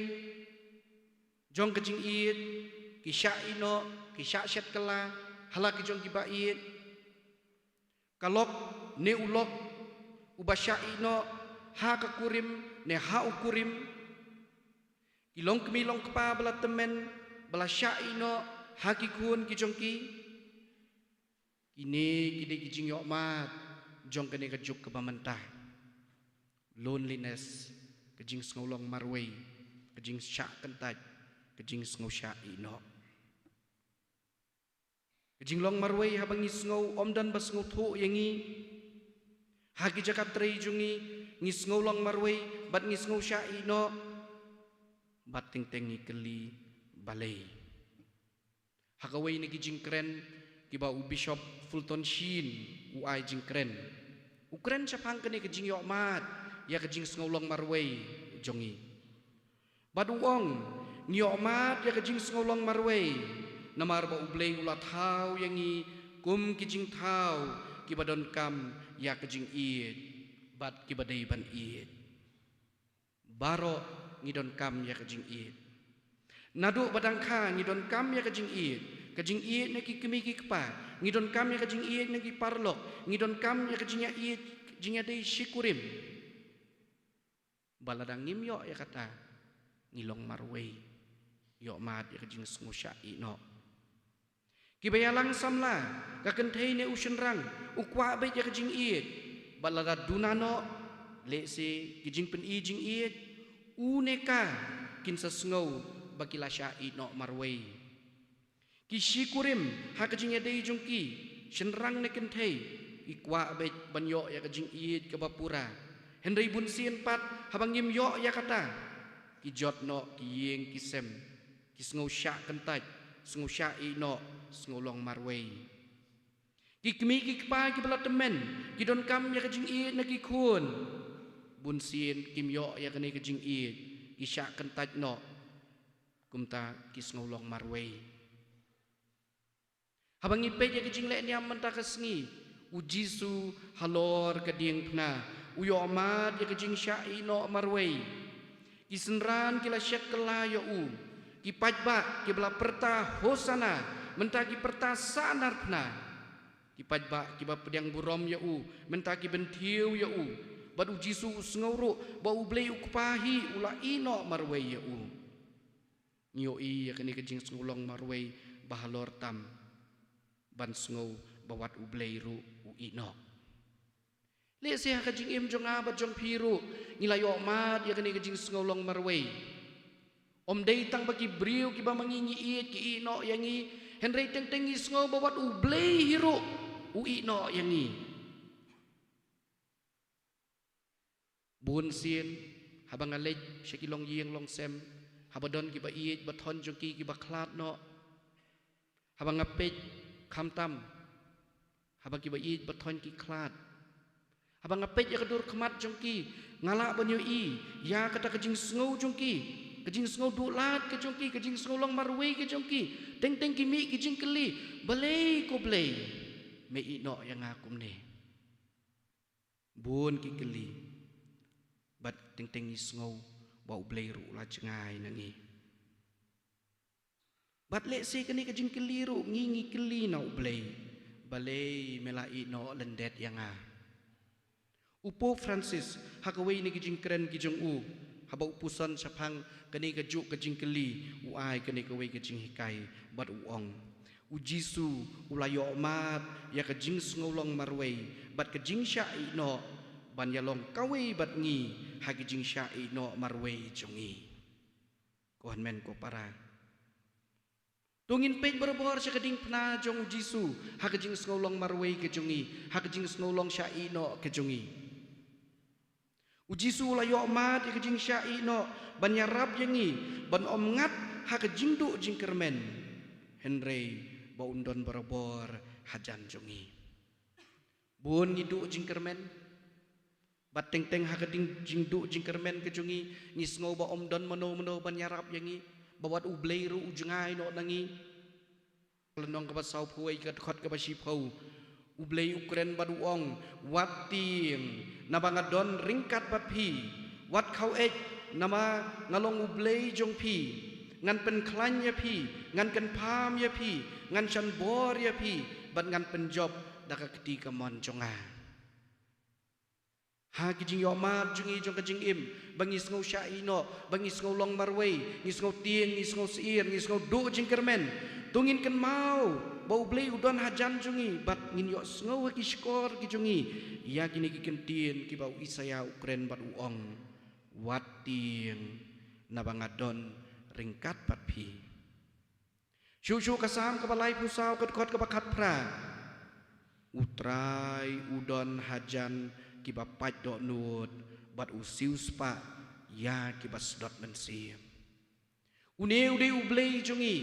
jong ka jingïeit ki shah ïeh noh, ki shah shet kylla ha la ki jong kiba ïeit. Ka lok ne u lok uba shah ïeh noh ha ka kurim ne ha u kurim. Ki longkmie longkpa ba la tymmen ba la shah ïeh noh ha ki khun ki jong ki. Kine ki dei ki jingïohmad jong kane ka juk kaba mynta. Loneliness, ka jingsngew long marwei, ka jingshah kyntait, ka jingsngewshah ïeh noh. Ka jinglong marwei haba ngi sngew ym don ba sngewthuh ïa ngi. Ha ki jaka trei jong ngi, ngi sngew long marwei, bad ngi sngew shah ïehnoh. Bad teng teng ngi kylli balei. Ha kawei na ki jingkren, kiba u Bishop Fulton Sheen, u ai jingkren. U kren shaphang kane ka jingïohmad, ïa ka jingsngew long marwei, jong ngi. Bad u ong, ngi ïohmad ïa ka jingsngew long marwei. Namar ba U Blei u la thaw ïa ngi, kum ki jingthaw, kiba donkam ïa ka jingïeit. Bad kiba dei ban ïeit. Baroh ngi donkam ïa ka jingïeit. Naduh ba dang kha ngi donkam ïa ka jingïeit. Ka jingïeit na ki kmie ki kpa. Ngi donkam ïa ka jingïeit na ki paralok. Ngi donkam ïa ka jingïaieit, jingïadei shikurim. Ba lada ngim ïoh ïa kata, ngi long marwei. Ïohmad ïa ka jingsngew shah ïehnoh. Kiba ïalang samla, ka kynthei ne u shynrang, u kwah beit ïa ka jingïeit. Bad lada duna noh, lehse ki jingpyni jingïeit, u ne ka, kin sa sngew, ba ki la shah ïehnoh marwei. Ki shikurim, ha ka jingïadei jong ki, shynrang ne kynthei, ki kwah beit ban ïoh ïa ka jingïeit kaba pura. Hynrei bunsien pat, haba ngim ïoh ïa kata, ki jot noh, ki ïing, ki sem, ki sngew shah kyntait, sngew shah ïehnoh, sngew long marwei. Ki kmie ki kpa kiba la tymmen, ki donkam ïa ka jingïeit na ki khun. Bunsien kim ïoh ïa kane ka jingïeit, ki shah kyntait noh. Kumta ki sngew long marwei. Haba ngi peit ïa ka jingleh niam mynta ka sngi, u Jisu halor ka diengphna, u ïohmad ïa ka jingshah ïehnoh marwei. Ki synran ki la shet kylla ïa u, ki paidbah kiba la pyrta Hosana, mynta ki pyrta Sahnarphna. Ki paidbah kiba pdiang burom ïa u, mynta ki bynthiew ïa u. Bad u Jisu u sngew ruh, ba U Blei u Kpa hi u la ïehnoh marwei ïa u. Ngi ïohi ïa kane ka jingsngew long marwei ba halor tam. Ban sngew ba wat U Blei ruh u ïehnoh. Lehse ha ka jingim jong nga bad jong phi ruh, ngi la ïohmad ïa kane ka jingsngew long marwei. Ym dei tang ba ki briew kiba ma ngi ngi ïeit ki ïehnoh ïa ngi, hynrei teng teng ngi sngew ba wat U Blei hi ruh u ïehnoh ïa ngi. Bun sien, haba nga leit sha ki longïing longsem, haba don kiba ïeit ba thon jong ki kiba khlad noh. Haba nga peit, khamtam, haba kiba ïeit ba thon ki khlad. Haba nga peit ïa ka dur khmat jong ki, nga lah ban ïohi ïa kata ka jingsngew jong ki, ka jingsngew duh lad ka jong ki, ka jingsngew long marwei ka jong ki. Teng teng ki mih ki jingkylli, balei ko Blei, me ïehnoh ïa nga kumne. Bun ki kylli. Bad teng teng ngi sngew ba U Blei ruh u la jngai na ngi. Bad lehse kane ka jingkylli ruh ngi ngi kylli na U Blei. Balei me la ïehnoh lyndet ïa nga. U Pope Francis, ha kawei na ki jingkren ki jong u, haba u puson shaphang kane kajuh ka jingkylli, u ai kane kawei ka jinghikai, bad u ong. U Jisu, u la ïohmad, ïa ka jingsngew long marwei, bad ka jingshah ïehnoh, ban ïalong kawei bad ngi, ha ka jingshah ïehnoh marwei jong ngi. Ko hynmen ko para. To ngin peit barabor sha ka diengphna jong u Jisu, ha ka jingsngew long marwei ka jong ngi, ha ka jingsngew long shah ïehnoh ka jong ngi. U Jisu u la ïohmad ïa ka jingshah ïehnoh, ban ïarap ïa ngi, ban ym ngat ha ka jingduh jingkyrmen. Hynrei, ba un don barabor hajan jong ngi. Bun ngi duh jingkyrmen. Bad teng teng ha ka ding jingduh jingkyrmen ka jong ngi, ngi sngew ba ym don mano mano ban ïarap ïa ngi, ba wat U Blei ruh u jngai noh na ngi. Lynnong kaba sawphew wei ka dkhot kaba shiphew. U Blei u kren bad u ong, wat tieng, naba nga don ryngkat bad phi. Wat khaw-eit, naba nga long U Blei jong phi. Ngan pynkhlaiñ ïa phi, ngan kynpham ïa phi, ngan shan bor ïa phi, bad ngan pynjop da ka kti kamon jong nga. Ha ki jingïohmad jong ngi jong ka jingim, ba ngi sngew shah ïehnoh, ba ngi sngew long marwei, ngi sngew tieng, ngi sngew sheptieng, ngi sngew duh jingkyrmen. To ngin kynmaw, ba U Blei u don hajan jong ngi, bad ngin ïohsngew ha ki shkor ki jong ngi, ïa kine ki kyntien kiba u Isaïah u kren bad u ong. Wat tieng, naba nga don ryngkat bad phi. Shuh shuh ka Salm kaba laiphew saw, ka dkhot kaba khatphra: U Trai u don hajan kiba pait dohnud, bad u siewspah ïa kiba sdot mynsiem. Une u dei U Blei jong ngi,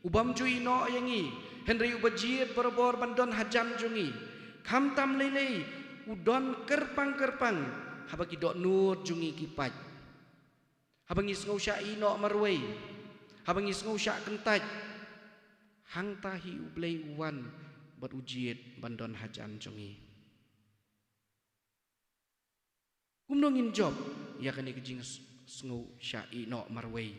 u bym ju ïehnoh ïa ngi, hynrei uba jied barabor ban don hajan jong ngi. Khamtam lei lei, u don kyrpang kyrpang haba ki dohnud jong ngi ki pait. Haba ngi sngew shah ïehnoh marwei, haba ngi sngew shah kyntait, hangta hi U Blei u wan bad u jied ban don hajan jong ngi. Kumno ngin jop ïa kane ka jingsngew shah ïehnoh marwei?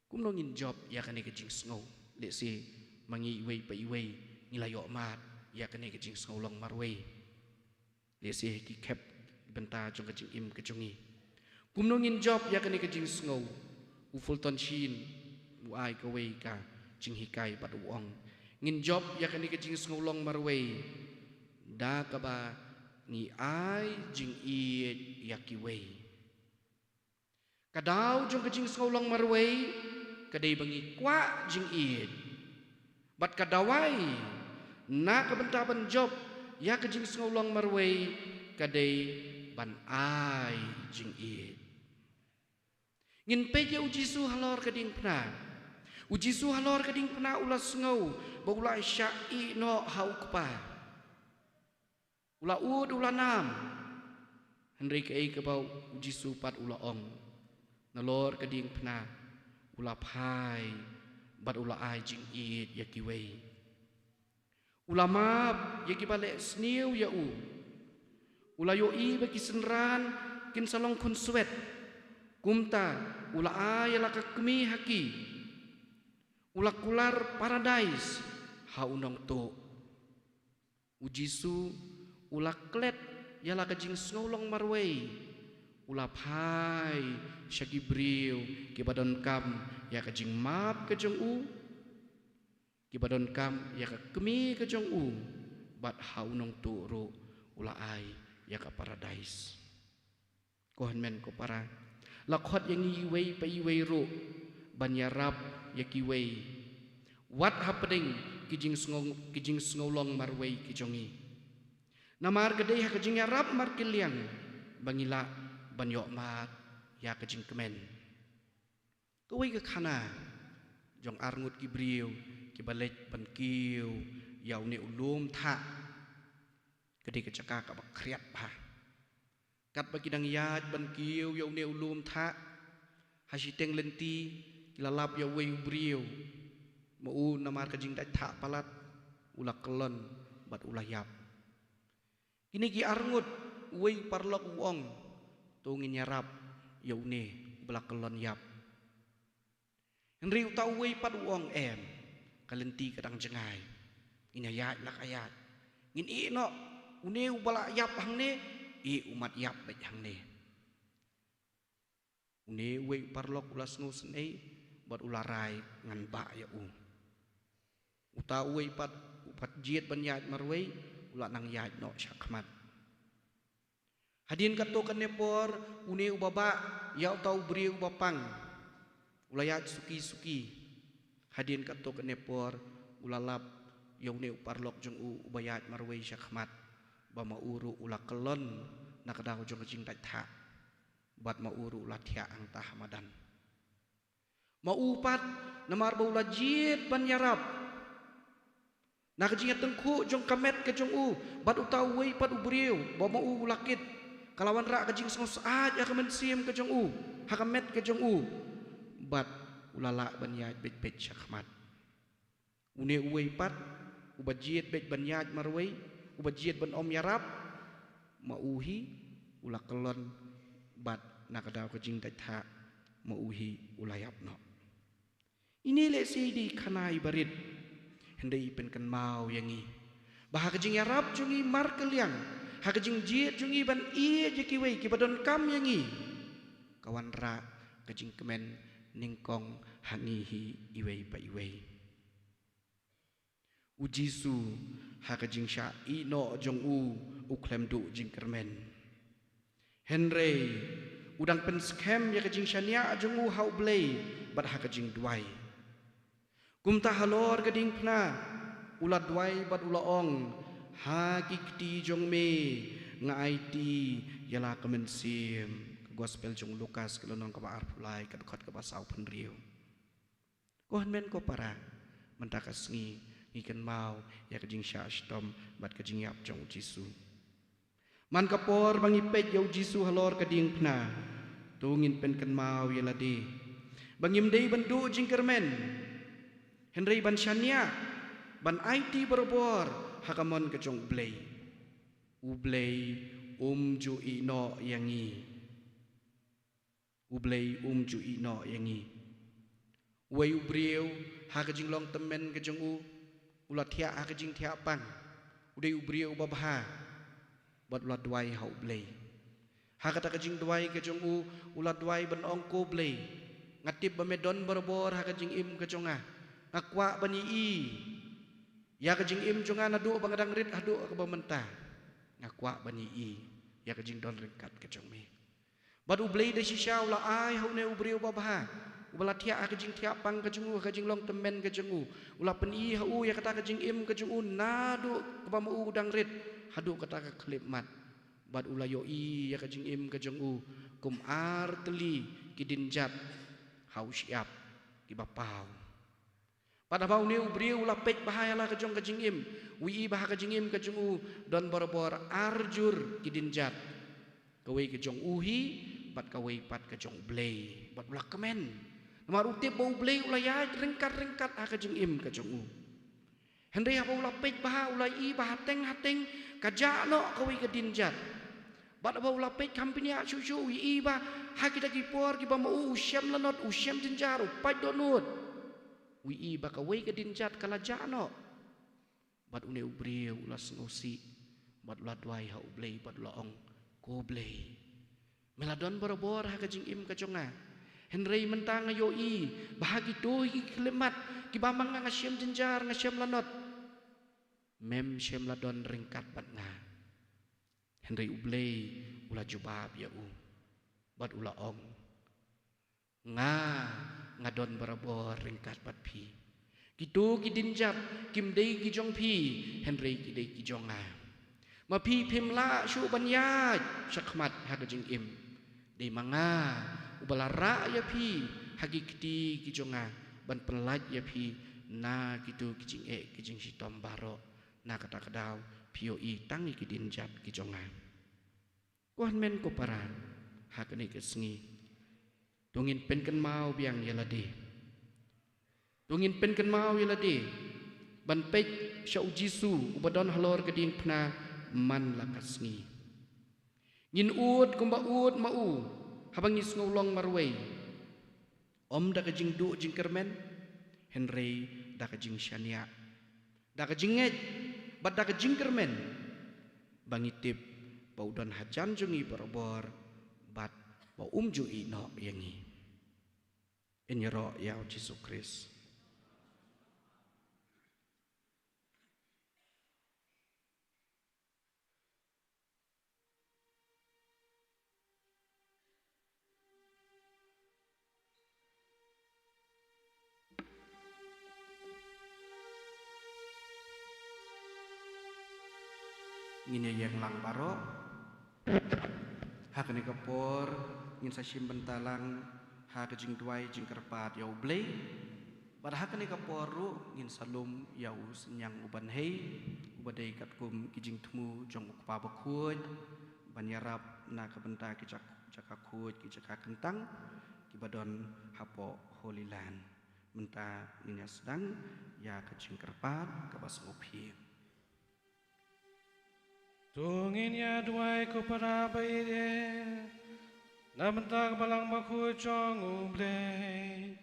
Kumno ngin jop ïa kane ka jingsngew? Lehse ma ngi iwei pa iwei ngi la ïoh mad ïa kane ka jingsngew long marwei. Lehse ki khep bynta jong ka jingim ka jong ngi. Kumno ngin jop ïa kane ka jingsngew? U Fulton Sheen u ai kawei ka jinghikai bad u ong, ngin jop ïa kane ka jingsngew long marwei da kaba ngi ai jingïeit ïa kiwei. Ka daw jong ka jingsngew long marwei ka dei ba ngi kwah jingïeit. Bad ka dawai na ka bynta ban jop ïa ka jingsngew long marwei ka dei ban ai jingïeit. Ngin peit ïa U Jisu halor ka diengphna. U Jisu halor ka diengphna u la sngew ba u la shah ïehnoh ha u Kpa. U la ud, u la nam. Hynrei kaei kaba U Jisu pat u la ong? Nalor ka diengphna u la phai bad u la ai jingïeit ïa kiwei. U la map ïa kiba leh sniew ïa u. U la ïohi ba ki synran kin sa long khunswet. Kumta u la ai ïa la ka kmie ha ki. U la kular paradais ha u nongtuh. U Jisu u la klet ïa la ka jingsngew long marwei, u la phai sha ki briew kiba donkam ïa ka jingmap ka jong u, kiba donkam ïa ka kmie ka jong u, bad ha u nongtuh ruh u la ai ïa ka paradais. Ko hynmen ko para, la khot ïa ngi iwei pa iwei ruh ban ïarap ïa kiwei, wat hapdeng ki jingsngew, ki jingsngew long marwei ki jong ngi. Namar ka dei ha ka jingïarap markylliang ba ngi lah ban ïoh mad ïa ka jingkmen. Kawei ka khana jong arngut ki briew kiba leit ban kiew ïa une u lum thah. Ka dei ka jaka kaba khriat bha. Katba ki dang ïaid ban kiew ïa une u lum thah, ha shiteng lynti ki la lap ïa uwei u briew. Ma u, namar ka jingdait thah palat, u la kyllon bad u la ïap. Kine ki arngut, uwei u paralok u ong, to ngin ïarap ïa une uba la kyllon ïap. Hynrei uta uwei pat u ong, em, ka lynti ka dang jngai. Ngin ïa ïaid la ka ïaid. Ngin ïeh noh, une uba la ïap hangne, ïeh u mat ïap beit hangne. Une uwei u paralok u la sngewsynei bad u la rai ngan bah ïa u. Uta uwei pat, u pat jied ban ïaid marwei, u la nang ïaid noh shakhmat. Hadien katto katne por, une uba bah ïa uta u briew uba pang, u la ïaid suki suki. Hadien katto katne por, u la lap ïa une u paralok jong u uba ïaid marwei shakhmat, ba ma u ruh u la kyllon na ka daw jong ka jingdait thah, bad ma u ruh u la thiah hangta ha madan. Ma u pat, namar ba u la jied ban ïarap, na ka jingïatyngkhuh jong ka met ka jong u bad uta uwei pat u briew ba ma u u la kit, ka la wanrah ka jingsngewsyaid ha ka mynsiem ka jong u, ha ka met ka jong u, bad u la lah ban ïaid beit beit shakhmat. Une uwei pat, uba jied beit ban ïaid marwei, uba jied ban ym ïarap, ma u hi u la kyllon, bad na ka daw ka jingdait thah, ma u hi u la ïap noh. Ine lehse i dei i khana iba rit, hynrei i pynkynmaw ïa ngi ba ha ka jingïarap jong ngi markylliang, ha ka jingjied jong ngi ban ïeit ïa kiwei kiba donkam ïa ngi, ka wanrah ka jingkmen nyngkong ha ngi hi iwei pa iwei. U Jisu, ha ka jingshah ïehnoh jong u, u khlem duh jingkyrmen. Hynrei u dang pynskhem ïa ka jingshaniah jong u ha U Blei bad ha ka jingduwai. Kumta halor ka diengphna u la duwai bad u la ong, ha ki kti jong me nga aiti ïa la ka mynsiem. Ka Gospel jong u Lukas ka lynnong kaba arphew lai, ka dkhot kaba sawphew hynriew. Ko hynmen ko para, mynta ka sngi ngi kynmaw ïa ka jingshah shitom bad ka jingïap jong u Jisu. Man ka por ba ngi peit ïa u Jisu halor ka diengphna, to ngin pynkynmaw ïa lade ba ngim dei ban duh jingkyrmen, hynrei ban shaniah, ban aiti barabor ha ka mon ka jong U Blei. U Blei um ju ïehnoh ïa ngi. U Blei um ju ïehnoh ïa ngi. Uwei u briew, ha ka jinglong tymmen ka jong u, u la thiah ha ka jingthiah pang. U dei u briew uba bha, bad u la duwai ha U Blei. Ha kata ka jingduwai ka jong u, u la duwai ban ong, Ko Blei, nga tip ba me don barabor ha ka jingim ka jong nga. Nga kwah ban ïohi ïa ka jingim jong nga naduh ba nga dang rit haduh kaba mynta. Nga kwah ban ïohi ïa ka jingdon ryngkat ka jong me. Bad U Blei da shisha u la ai ha une u briew uba bha, uba la thiah ha ka jingthiah pang ka jong u, ha ka jinglong tymmen ka jong u. U la pyni ha u ïa kata ka jingim ka jong u naduh kaba ma u dang rit haduh kata ka khyllipmat. Bad u la ïohi ïa ka jingim ka jong u kum ar tylli ki dienjat ha u shyiap kiba paw. Bad haba une u briew u la peit bha ïa la ka jong ka jingim, u ïohi ba ha ka jingim ka jong u don barabor ar jur ki dienjat. Kawei ka jong u hi, bad kawei pat ka jong U Blei. Bad u la kmen. Namar u tip ba U Blei u la ïaid ryngkat-ryngkat ha ka jingim ka jong u. Hynrei haba u la peit bha, u la ïohi ba hateng-hateng ka jah noh kawei ka dienjat. Bad haba u la peit kham bniah shuh shuh, u ïohi ba ha kita ki por kiba ma u, u shem lanot, u shem jynjar, u pait dohnud. U ïohi ba kawei ka dienjat ka la jah noh. Bad une u briew u la sngewsih, bad u la duwai ha U Blei, bad u la ong, Ko Blei, me la don barabor ha ka jingim ka jong nga. Hynrei mynta nga ïohi ba ha kito hi ki khyllipmat kiba ma nga, nga shem jynjar, nga shem lanot, mem shym la don ryngkat bad nga. Hynrei U Blei u la jubab ïa u, bad u la ong, Nga, nga don barabor ryngkat bad phi. Kito ki dienjat kim dei ki jong phi, hynrei ki dei ki jong nga. Ma phi phim lah shuh ban ïaid shakhmat ha ka jingim. Dei ma nga uba la rah ïa phi ha ki kti ki jong nga, ban pynlait ïa phi na kito ki jingeh ki jingshitom baroh. Na kata ka daw phi ïohi tang ïa ki dienjat ki jong nga. Ko hynmen ko para, ha kane ka sngi, to ngin pynkynmaw biang ïa lade. To ngin pynkynmaw ïa lade ban peit sha U Jisu uba don halor ka diengphna man la ka sngi. Ngin ud kumba ud ma u haba ngi sngew long marwei. Ym da ka jingduh jingkyrmen, hynrei da ka jingshaniah, da ka jingngeit, bad da ka jingkyrmen, ba ngi tip ba u don hajan jong ngi barabor, bad ba um ju ïehnoh ïa ngi. Ngin ïaroh ïa U Jisu Khrist. Ngin ïa ïeng lang baroh. Ha kane ka por ngin sa shim bynta lang ha ka jingduwai jingkyrpad ïa U Blei. Bad ha kane ka por ruh ngin sa lum ïa u synñiang u ban hei, uba dei katkum ki jingthmu jong u Kpa Bakhuid, ban ïarap na ka bynta ki jak-, jaka khuid, ki jaka kyntang kiba don hapoh Holy Land. Mynta ngin ïa sdang ïa ka jingkyrpad kaba sngewbha. To ngin ïa duwai ko para ba ïeit, na bynta ka Balang Bakhuid jong U Blei,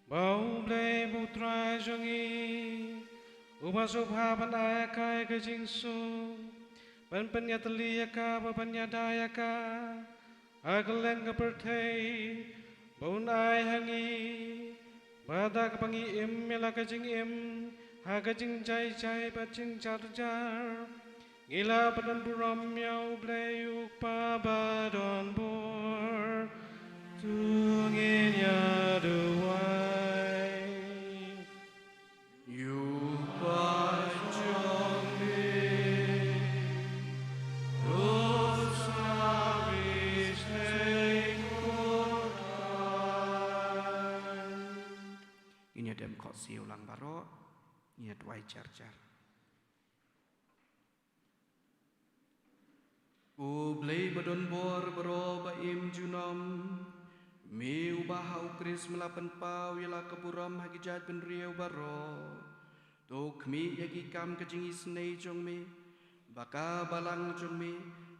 ba U Blei ba U Trai jong ngi, uba sngewbha ban ai ïa ka ka jingsuk, ban pynïatylli ïa ka bad ban ïada ïa ka ha kylleng ka pyrthei, ba un ai ha ngi, ba da kaba ngi im ïa la ka jingim ha ka jingjai jai bad jingjar jar, ngi lah ban don burom ïa U Blei U Kpa badonbor. To ngin ïa duwai. Siew lang baroh, ngi ïa duwai jar jar. U Blei ba don bor baroh ba im junom, me uba ha U Khrist me la pynpaw ïa la ka burom ha ki jaitbynriew baroh. To khmih ïa ki kam ka jingisynei jong me, ba ka balang jong me,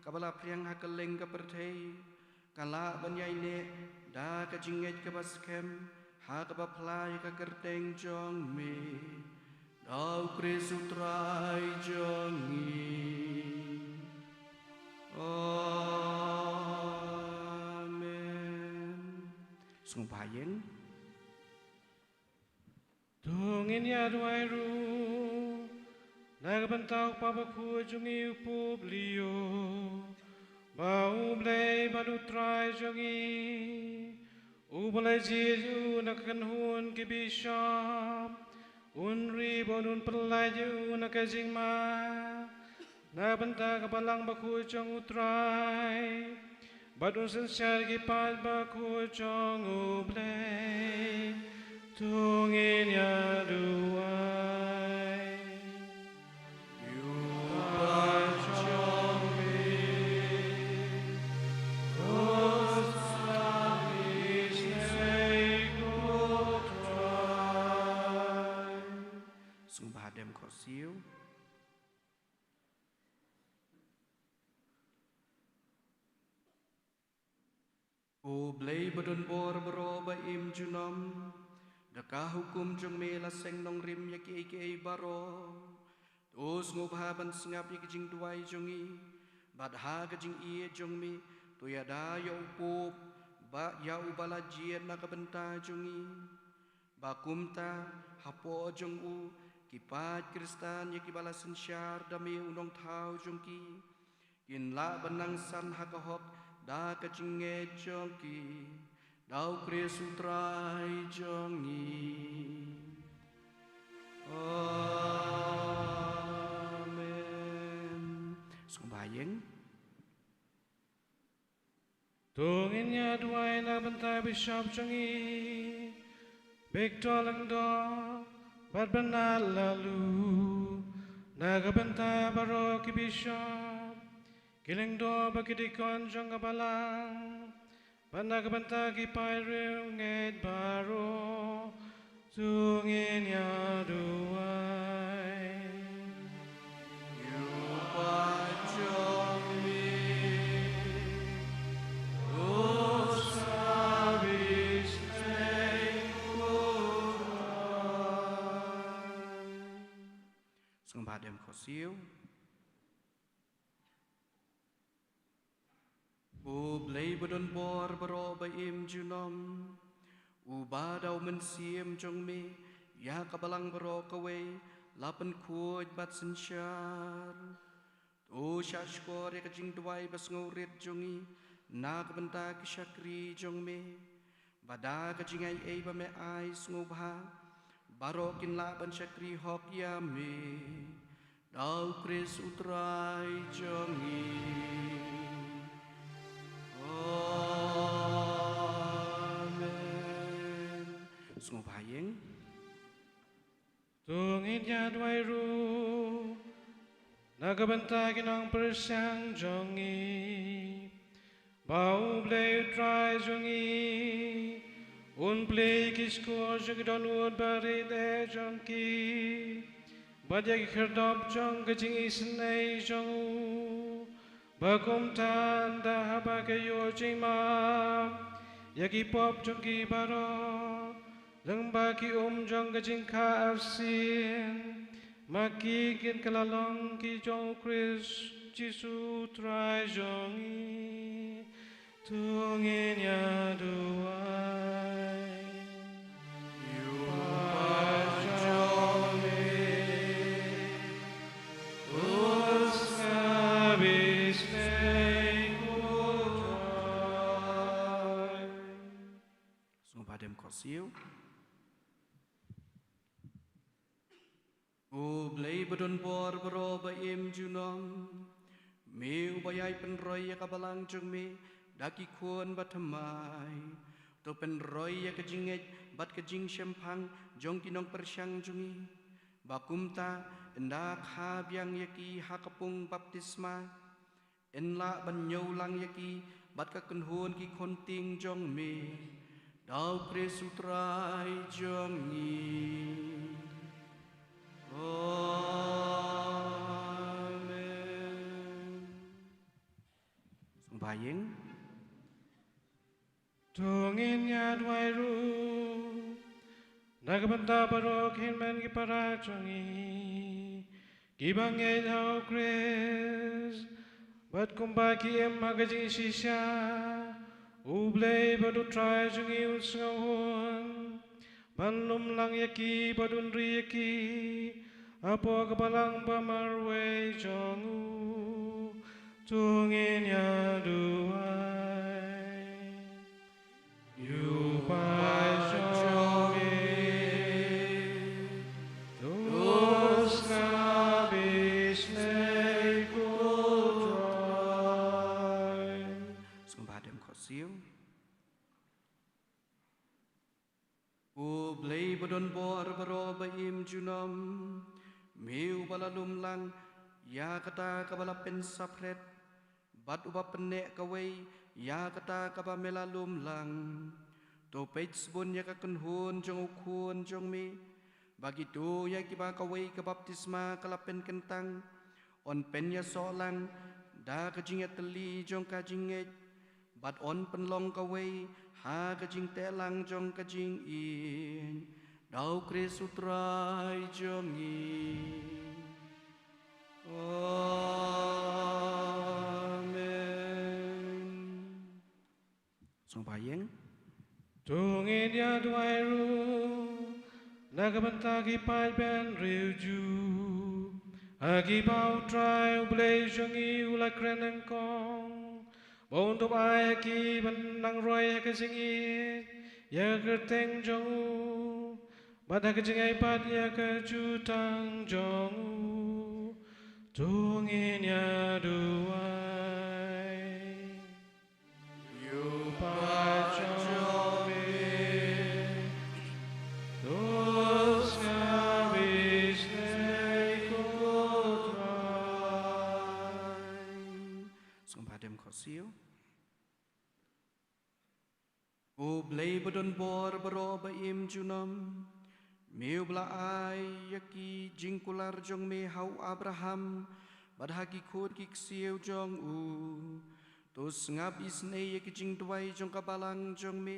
kaba la phriang ha kylleng ka pyrthei, ka lah ban ïaineh da ka jingngeit kaba skhem ha kaba phla ïa ka kyrteng jong me. Da U Khrist U Trai jong ngi. Amen. Sngewbha ïeng. To ngin ïa duwai ruh na ka bynta u kpa bakhuid jong ngi u Pope Leo, ba U Blei bad U Trai jong ngi uba la jied ïa u na ka kynhun ki bishop un ri bad un pyllait ïa u na ka jingma na ka bynta ka balang bakhuid jong U Trai bad un synshar ki paid bakhuid jong U Blei. To ngin ïa duwai. Ïa u paid jong me, to sa isynei ko Trai. Sngewbha dem khohsiew. U Blei ba don bor baroh ba im junom, da ka hukum jong me la seng nongrim ïa kiei kiei baroh. To sngewbha ban sngap ïa ka jingduwai jong ngi, bad ha ka jingïeit jong me, to ïada ïa u Pope, ba ïa uba la jied na ka bynta jong ngi. Ba kumta, hapoh jong u, ki paid Khristan ïa kiba la synshar da me u nongthaw jong ki, kin lah ban nang san ha ka hok da ka jingngeit jong ki. Da U Khrist U Trai jong ngi. Amen. Sngewbha ïeng. To ngin ïa duwai na ka bynta u Bishop jong ngi, Victor Lyngdoh bad Bernard Laloo, na ka bynta baroh ki Bishop, ki Lyngdoh bad ki Deacon jong ka balang, bad na ka bynta ki paid riewngeit baroh, to ngin ïa duwai. Ïa u paid jong me, to sa isynei ko Trai. Sngewbha dem khohsiew. U Blei ba don bor baroh ba im junom, uba da u Mynsiem jong me ïa ka balang baroh kawei la pynkhuid bad synshar, to shah shkor ïa ka jingduwai ba sngewrit jong ngi na ka bynta ki shakri jong me, ba da ka jingaiei ba me ai sngewbha, baroh kin lah ban shakri hok ïa me. Da U Khrist U Trai jong ngi. Amen. Sngewbha ïeng. To ngin ïa duwai ruh na ka bynta ki nongpyrshang jong ngi, ba U Blei U Trai jong ngi un plie ki shkor jong ki dohnud barit eh jong ki bad ïa ki khyrdop jong ka jingisynei jong u, ba kumta ynda haba ka ïoh jingmap ïa ki pop jong ki baroh lyngba ki um jong ka jingkha arsien, ma ki kin kylla long ki jong U Khrist Jisu U Trai jong ngi. To ngin ïa duwai. Ïa u paid jong me, to sa isynei ko Trai. Sngewbha dem khohsiew. U Blei ba don bor baroh ba im junom, me uba ïai pynroi ïa ka balang jong me da ki khun bathymmai, To pynroi ïa ka jingngeit bad ka jingshemphang jong ki nongpyrshang jong ngi, ba kumta ynda kha biang ïa ki ha ka pung baptisma, yn lah ban ñiew lang ïa ki bad ka kynhun ki khun tieng jong me, da U Khrist U Trai jong ngi. Amen. Sngewbha ïing. To ngin ïa duwai ruh na ka bynta baroh ki hynmen ki para jong ngi kiba ngeit ha U Khrist, bad kumba ki im ha ka jingshisha, U Blei bad U Trai jong ngi un sngewhun ban lum lang ïa ki bad un ri ïa ki hapoh ka balang ba marwei jong u. To ngin ïa duwai. Ïa u Kpa jong ngi, to sngap isynei ïa u Trai. Sngewbha dem khohsiew. U Blei ba don bor baroh ba im junom, me uba la lum lang ïa kata kaba la pynsaphriang, bad uba pynneh kawei ïa kata kaba me la lum lang, to peit sbun ïa ka kynhun jong u Khun jong me, ba kito ïa kiba kawei ka baptisma ka la pynkyntang yn pynïasoh lang da ka jingïatylli jong ka jingngeit, bad yn pynlong kawei ha ka jingteh lang jong ka jingïeit, da U Khrist U Trai jong ngi. Amen. Sngewbha ïing. To ngin ïa duwai ruh na ka bynta ki paid bynriew Jiw, ha kiba U Trai U Blei jong ngi u la kren nyngkong, ba un dup ai ha ki ban nang roi ha ka jingïeit ïa ka kyrteng jong u, bad ha ka jingai pat ïa ka jutang jong u. To ngin ïa duwai. Ïa u Kpa jong me, to sngap isynei ïa u Trai. Sngewbha dem khohsiew. U Blei ba don bor baroh ba im junom, me uba la ai ïa ki jingkular jong me ha u Abraham bad ha ki khun ki ksiew jong u, to sngap isynei ïa ki jingduwai jong ka balang jong me,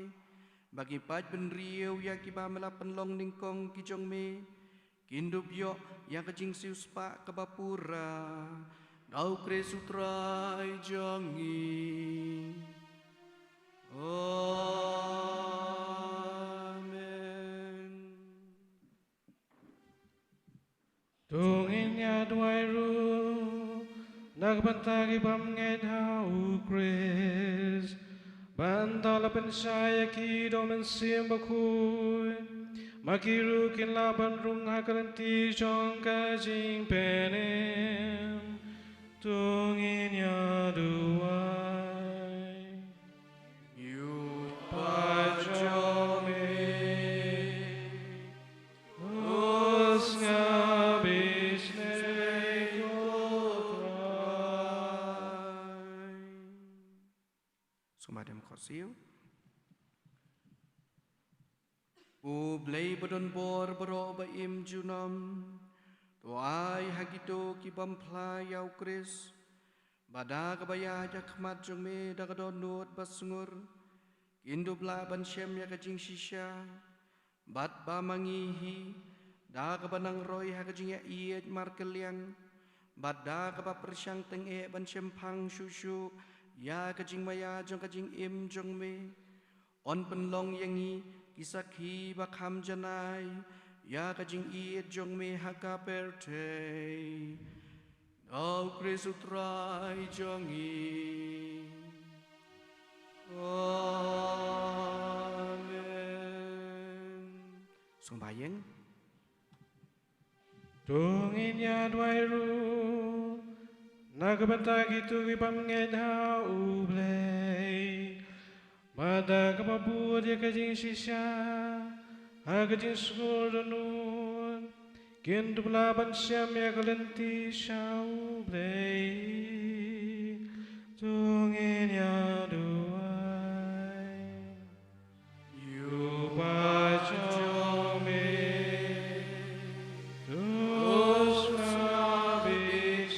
ba ki paid bynriew ïa kiba me la pynlong nyngkong ki jong me, kin dup ïoh ïa ka jingsiewspah kaba pura, da U Khrist U Trai jong ngi. Amen. To ngin ïa duwai ruh na ka bynta ki bym ngeit ha U Khrist, ba ynda la pynshai ïa ki da u Mynsiem Bakhuid, ma ki ruh kin lah ban rung ha ka lynti jong ka jingpynim. To ngin ïa duwai. Ïa u Kpa jong me, to sngap isynei ïa u Trai. Sngewbha dem khohsiew. U Blei ba don bor baroh ba im junom, to ai ha kito ki bym phla ïa U Khrist, ba da kaba ïaid ha khmat jong me da ka dohnud ba sngur, kin dup lah ban shem ïa ka jingshisha, bad ba ma ngi hi, da kaba nang roi ha ka jingïaieit markylliang, bad da kaba pyrshang tyngeh ban shemphang shuh shuh ïa ka jingmaïa jong ka jingim jong me, yn pynlong ïa ngi ki sakhi ba kham janai ïa ka jingïeit jong me ha ka pyrthei, da U Khrist U Trai jong ngi. Amen. Sngewbha ïing. To ngin ïa duwai ruh na ka bynta kito ki bym ngeit ha U Blei, Bad da kaba bud ïa ka jingshisha ha ka jingsngur dohnud, kin dup lah ban shem ïa ka lynti sha U Blei. To ngin ïa duwai. Ïa u Kpa jong me, to sngewbha ïa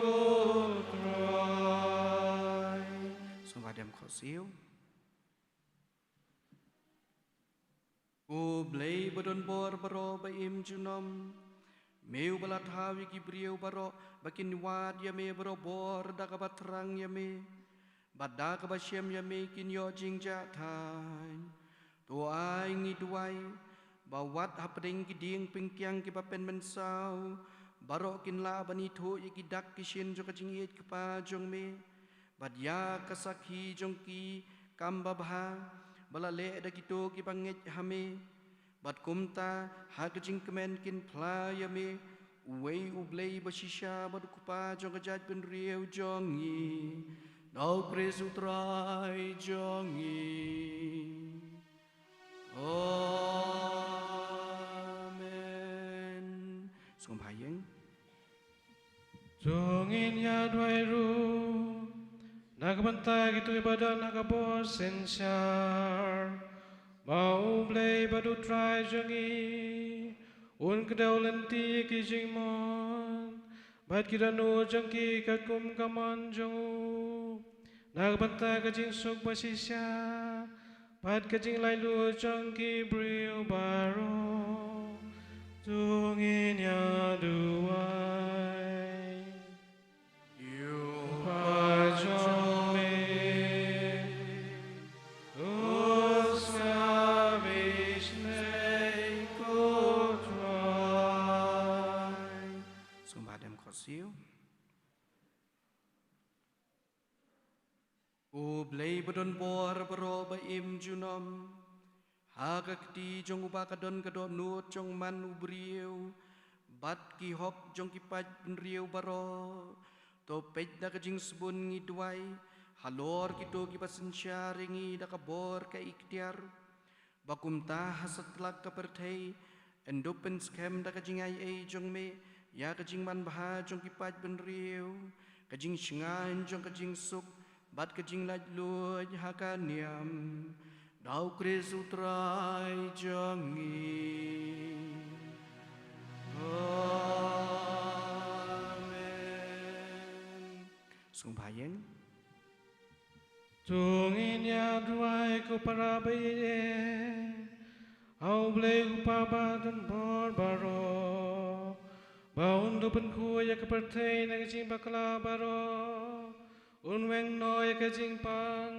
u Trai. Sngewbha dem khohsiew. Ko Blei ba don bor baroh ba im junom, me uba la thaw ïa ki briew baroh ba kin wad ïa me barobor da kaba thrang ïa me, bad da kaba shem ïa me kin ïoh jingjahthait. To ai ngi duwai ba wat hapdeng ki dieng pynkiang kiba pynmynsaw, baroh kin lah ban ithuh ïa ki dak ki shin jong ka jingïeit kpa jong me, bad ïa ka sakhi jong ki kam babha ba la leh da kito kiba ngeit ha me. Bad kumta ha ka jingkmen kin phla ïa me, uwei U Blei ba shisha bad U Kpa jong ka jaitbynriew jong ngi, da U Khrist U Trai jong ngi. Amen. Sngewbha ïeng. To ngin ïa duwai ruh na ka bynta kito kiba don ha ka bor synshar, ba U Blei bad U Trai jong ngi un kdew lynti ïa ki jingmut bad ki dohnud jong ki katkum ka mon jong u, na ka bynta ka jingsuk ba shisha bad ka jinglaitluid jong ki briew baroh. To ngin ïa duwai. Ïa u Kpa jong me, to sngewbha ïa u Trai. Sngewbha dem khohsiew. Ko Blei ba don bor baroh ba im junom, ha ka kti jong uba ka don ka dohnud jong man u briew bad ki hok jong ki paidbynriew baroh, to peit da ka jingsbun ngi duwai halor kito kiba synshar ïa ngi da ka bor ka iktiar, ba kumta ha satlak ka pyrthei yn dup pynskhem da ka jingaiei jong me ïa ka jingmanbha jong ki paidbynriew, ka jingshngaiñ jong ka jingsuk bad ka jinglaitluid ha ka niam, da U Khrist U Trai jong ngi. Amen. Sngewbha ïeng. To ngin ïa duwai. Ko para ba ïeit, ha U Blei U Kpa ba don bor baroh, ba un dup pynkhuid ïa ka pyrthei na ka jingbakla baroh, un weng noh ïa ka jingpang,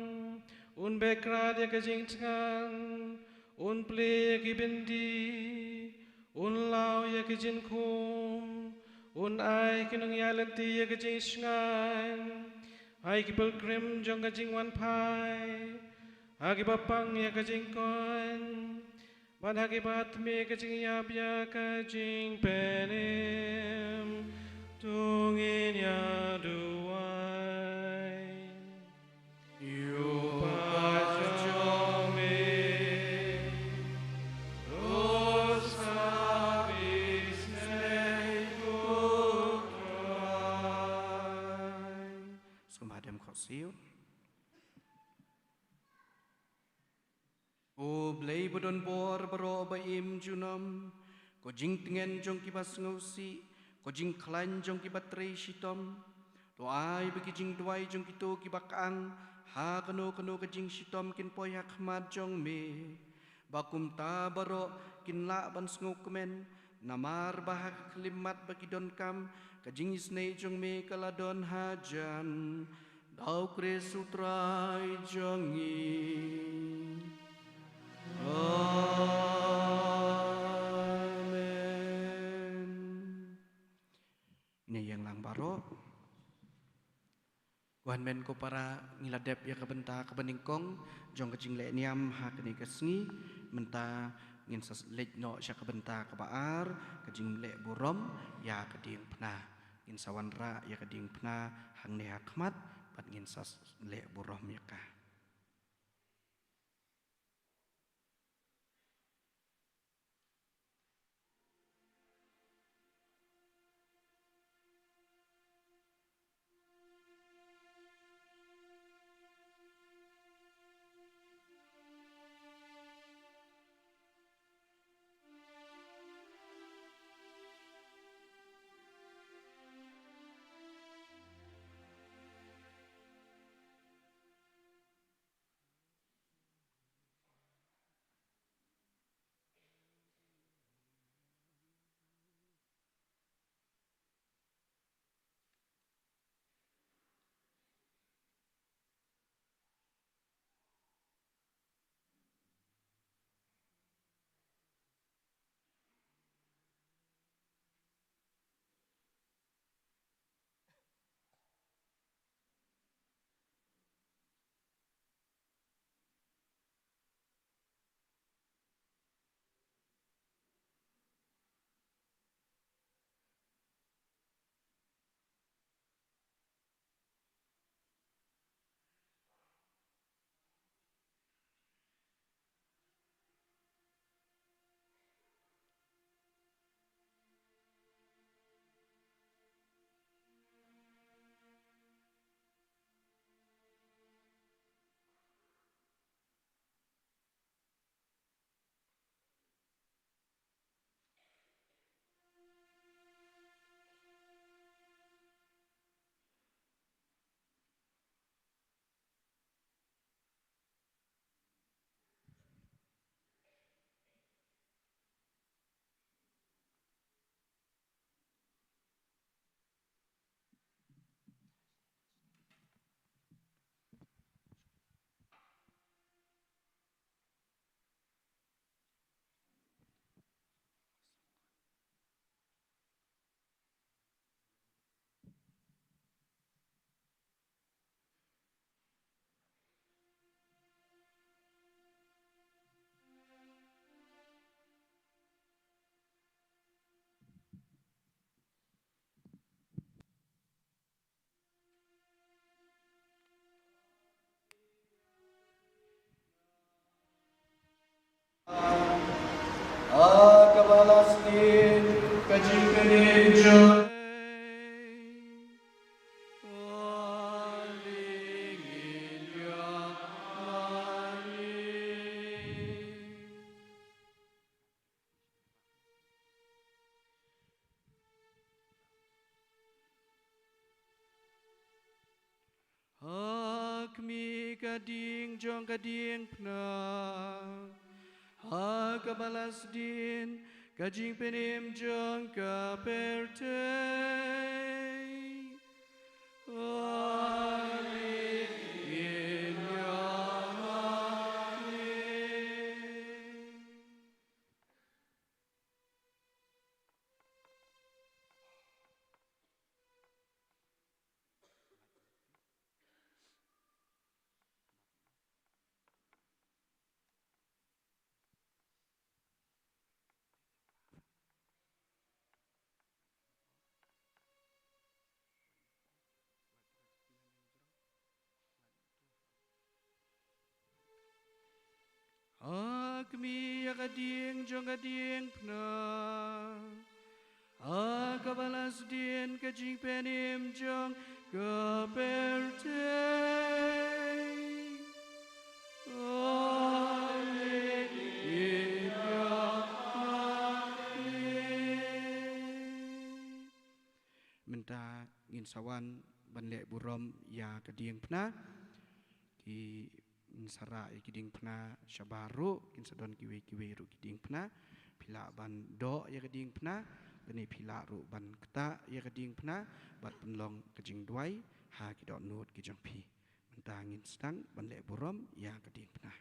un beh krad ïa ka jingthngan, un plie ïa ki byndi, un law ïa ki jingkhum, un ai ki nongïaid lynti ïa ka jingshngaiñ, ai ki pilgrim jong ka jingwanphai, ha kiba pang ïa ka jingkoit, bad ha kiba tmier ka jingïap ïa ka jingpynim. To ngin ïa duwai. Ïa u Kpa jong me, to sngewbha ïa u Trai. Sngewbha dem khohsiew. Ko Blei ba don bor baroh ba im junom, ko jingtngen jong kiba sngewsih, ko jingkhlaiñ jong kiba trei shitom, to ai ba ki jingduwai jong kito kiba kang ha kano kano ka jingshitom kin poi ha khmat jong me, ba kumta baroh kin lah ban sngewkmen, namar ba ha ka khyllipmat ba ki donkam, ka jingisynei jong me ka la don hajan. Da U Khrist U Trai jong ngi. Amen. Ngin ïeng lang baroh. Ko hynmen ko para, ngi la dep ïa ka bynta kaba nyngkong jong ka jingleh niam ha kane ka sngi. Mynta ngin sa leit noh sha ka bynta kaba ar, ka jingleh burom ïa ka diengphna. Ngin sa wanrah ïa ka diengphna hangne ha khmat, bad ngin sa leh burom ïa ka. Ka jingpynim jong Ha khmih ka ding jong ka diengphna, ha kaba la sdien ka jingpynim jong ka pyrthei. Alleluia, amen. Ha khmih ïa ka ding jong ka diengphna, ha kaba la sdien ka jingpynim jong ka pyrthei. Alleluia, amen. Mynta ngin sa wan ban leh burom ïa ka diengphna. Ki, ngin sa rah ïa ki diengphna shabar ruh, kin sa don kiwei kiwei ruh ki diengphna. Phi lah ban doh ïa ka diengphna, lane phi lah ruh ban ktah ïa ka diengphna bad pynlong ka jingduwai ha ki dohnud ki jong phi. Mynta ngin sdang ban leh burom ïa ka diengphna.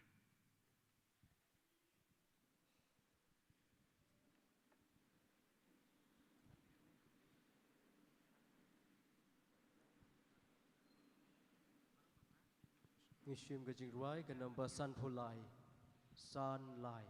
Ngi shim ka jingrwai ka number sanphew lai. San lai.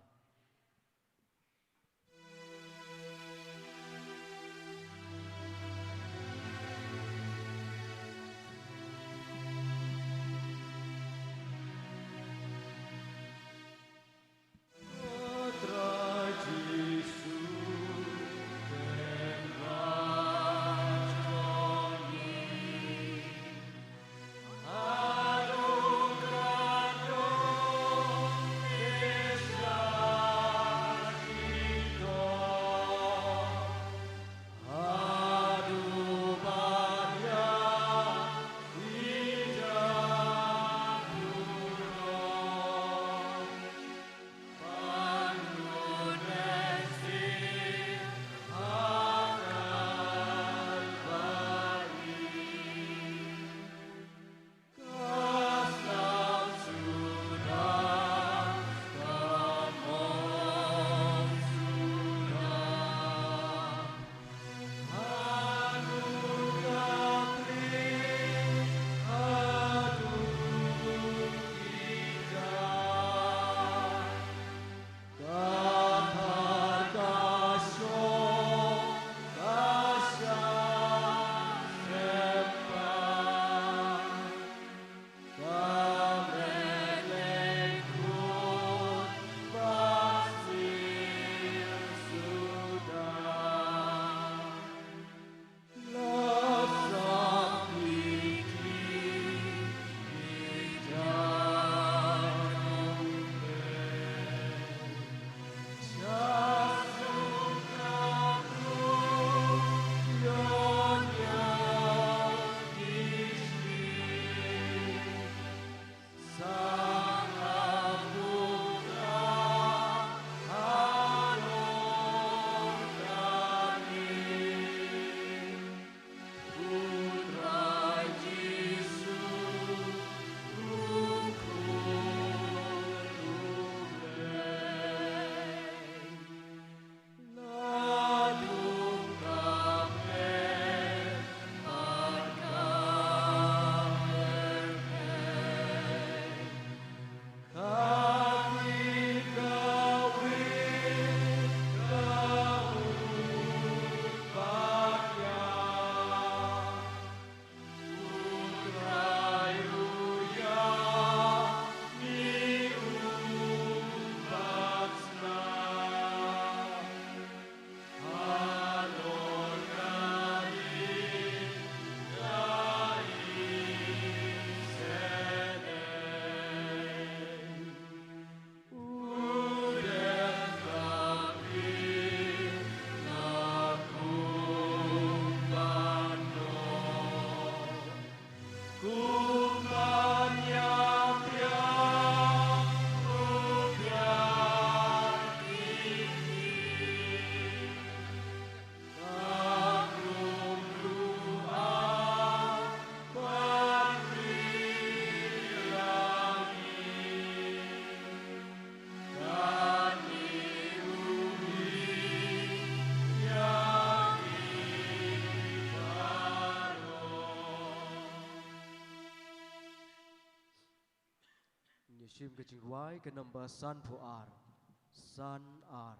Ngi shim ka jingrwai ka number sanphew ar. San ar.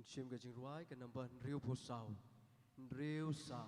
Shim ka jingrwai ka number hynriewphew saw. Hynriew saw.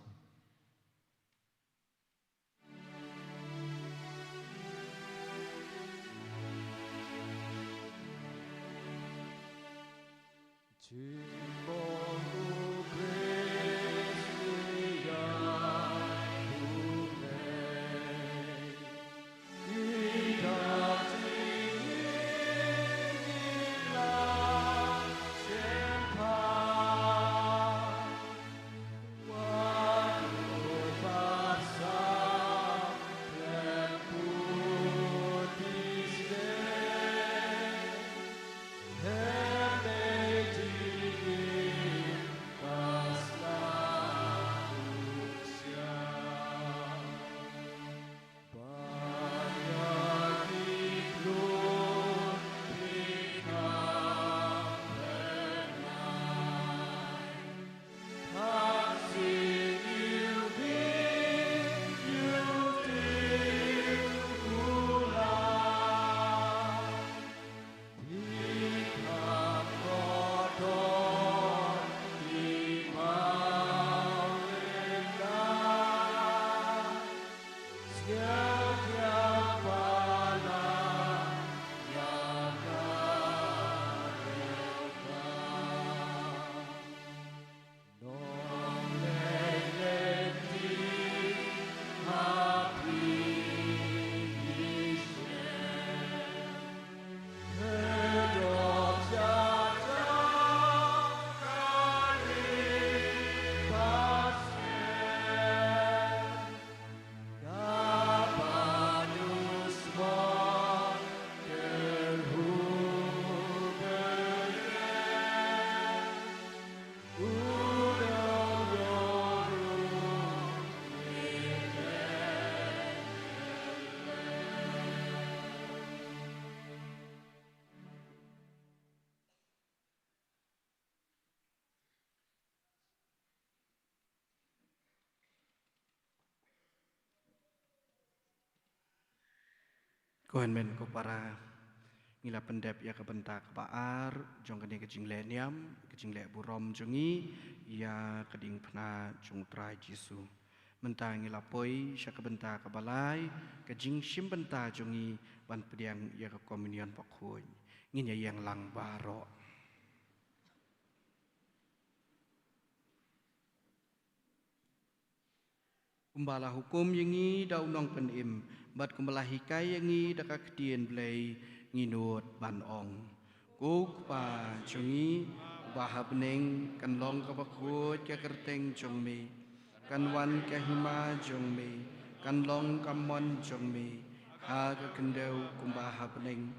Ko hynmen ko para, ngi la pyndep ïa ka bynta kaba ar jong kane ka jingleh niam, ka jingleh burom jong ngi ïa ka diengphna jong U Trai Jisu. Mynta ngi la poi sha ka bynta kaba lai, ka jingshim bynta jong ngi ban pdiang ïa ka komunion bakhuid. Ngin ïa ïeng lang baroh. Kumba la hukum ïa ngi da u Nongpynim, bad kumba la hikai ïa ngi da ka ktien Blei, ngi nud ban ong: Ko Kpa jong ngi uba ha bneng, kan long kaba khuid ka kyrteng jong me, kan wan ka hima jong me, kan long ka mon jong me ha ka khyndew kumba ha bneng.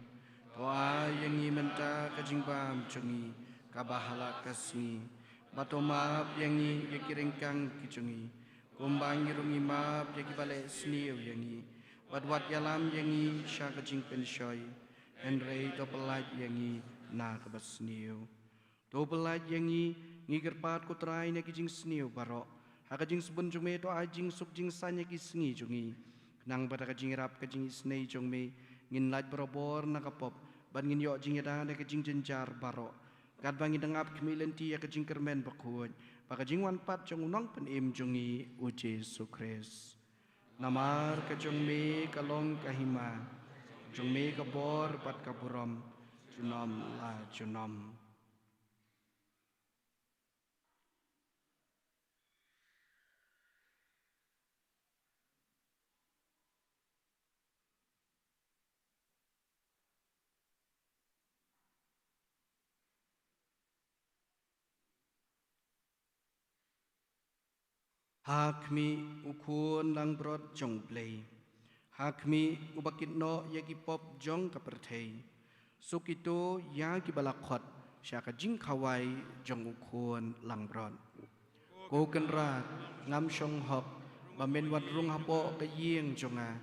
To ai ïa ngi mynta ka jingbam jong ngi kaba ha la ka sngi, bad to map ïa ngi ïa ki ryngkang ki jong ngi, kumba ngi ruh ngi map ïa kiba leh sniew ïa ngi, bad wat ïalam ïa ngi sha ka jingpynshoi, hynrei to pyllait ïa ngi na kaba sniew. To pyllait ïa ngi, ngi kyrpad ko Trai na ki jingsniew baroh, ha ka jingsbun jong me to ai jingsuk jingsaiñ ïa ki sngi jong ngi, khnang ba da ka jingïarap ka jingisynei jong me, ngin lait barabor na ka pop, bad ngin ïoh jingïada na ka jingjynjar baroh, katba ngin dang ap khmih lynti ïa ka jingkyrmen bakhuid, ba ka jingwan pat jong u Nongpynim jong ngi u Jisu Khrist. Namar ka jong me ka long ka hima, jong me ka bor bad ka burom, junom la junom. Ha khmih u Khun langbrot jong U Blei, ha khmih uba kit noh ïa ki pop jong ka pyrthei, suk ïa to ïa kiba la khot sha ka jingkhawai jong u Khun langbrot. Ko Kynrad, ngam shong hok ba men wat rung hapoh ka ïing jong nga,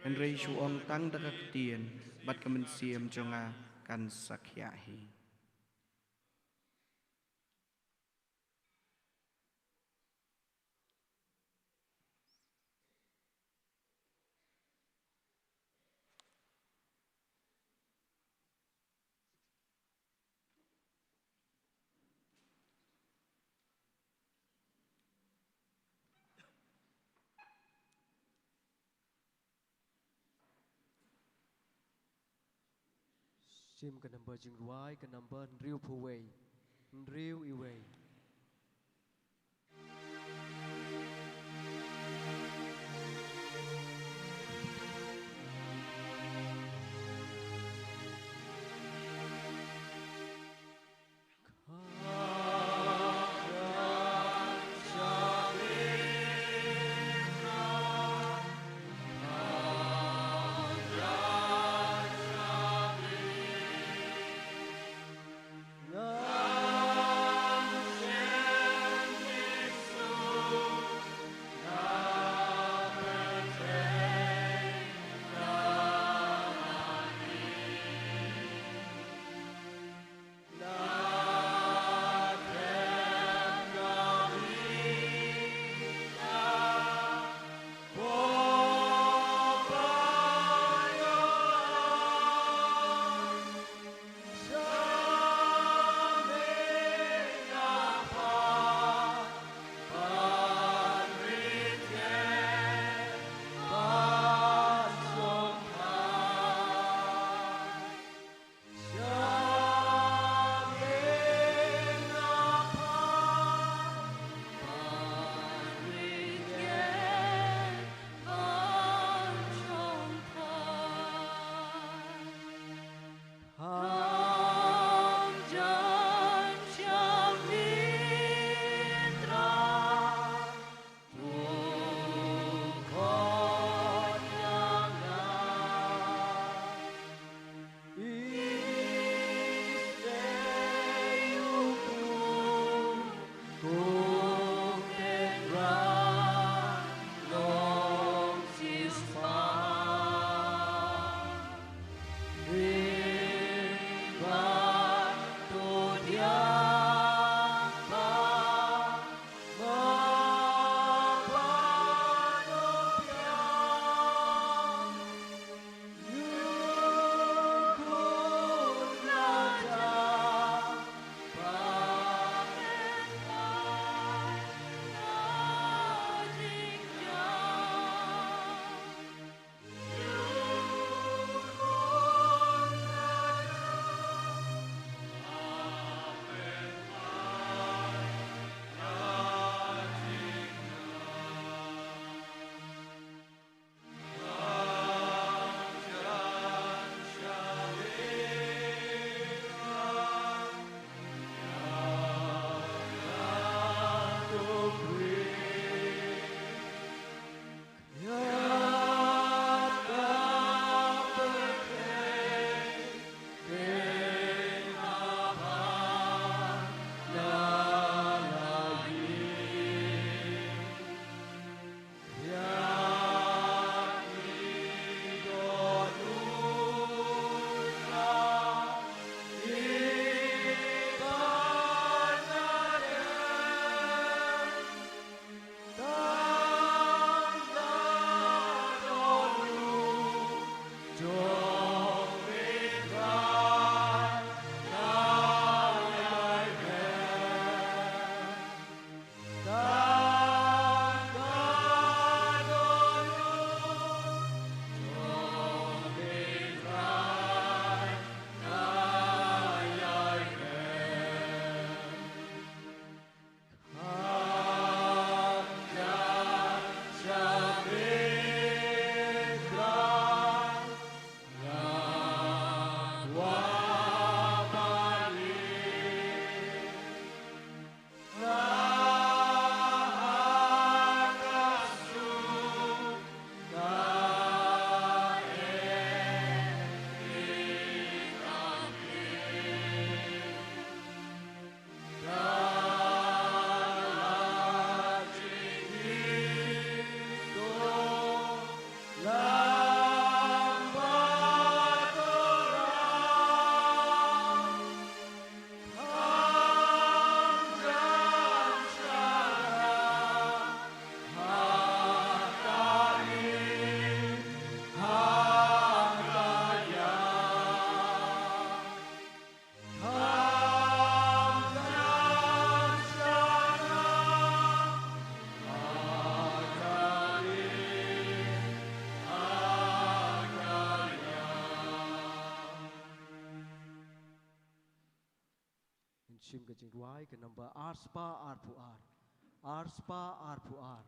hynrei shu ong tang da ka ktien bad ka mynsiem jong nga kan sa khiah hi. Shim ka number jingrwai, ka number hynriewphew wei. Hynriew iwei. Shim ka jingrwai ka number ar spah arphew ar. Ar spah arphew ar.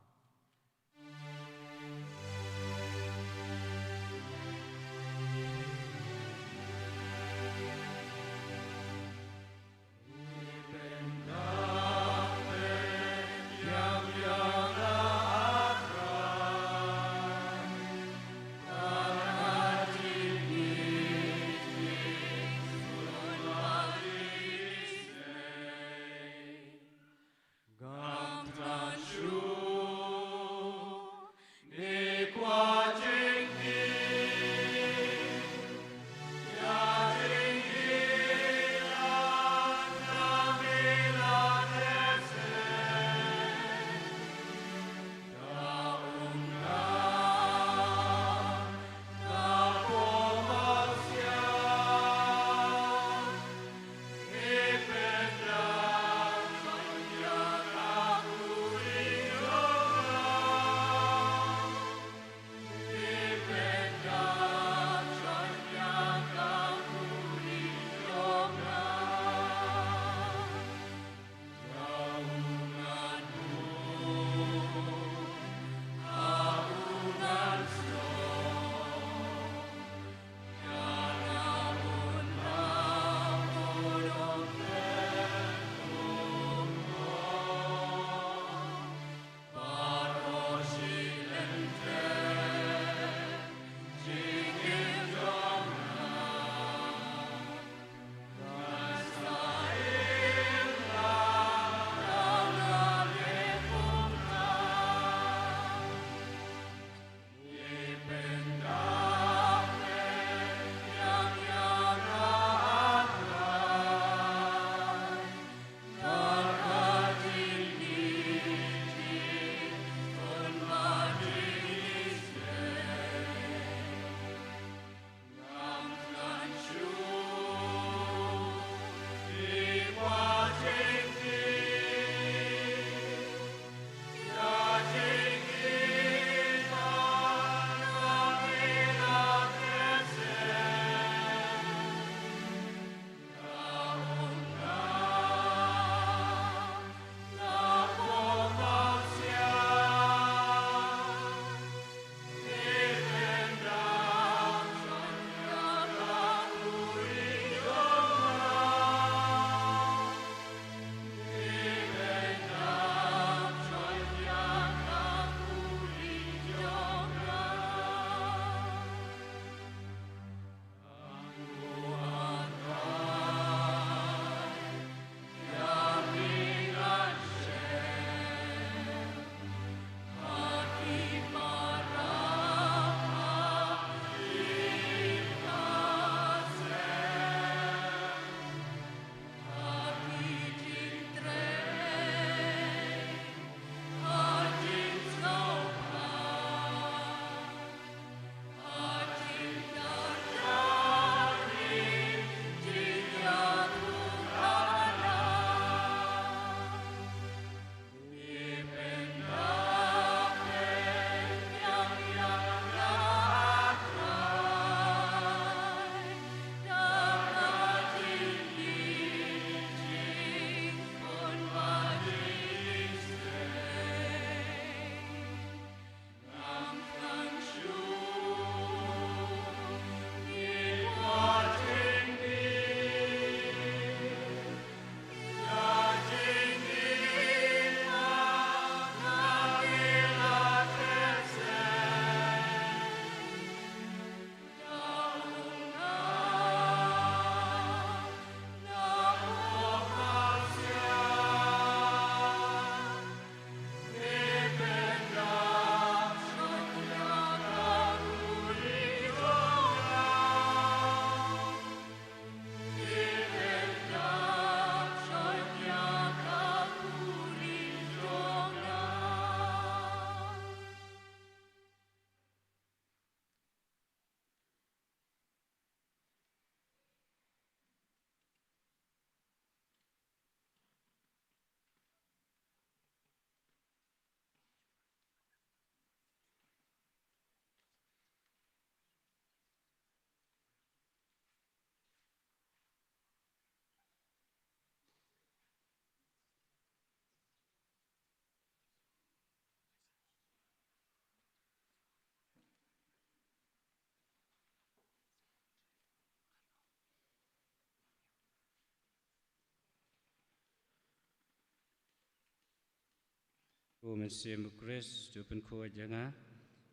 Ko Mynsiem Eukharist, to pynkhuid ïa nga.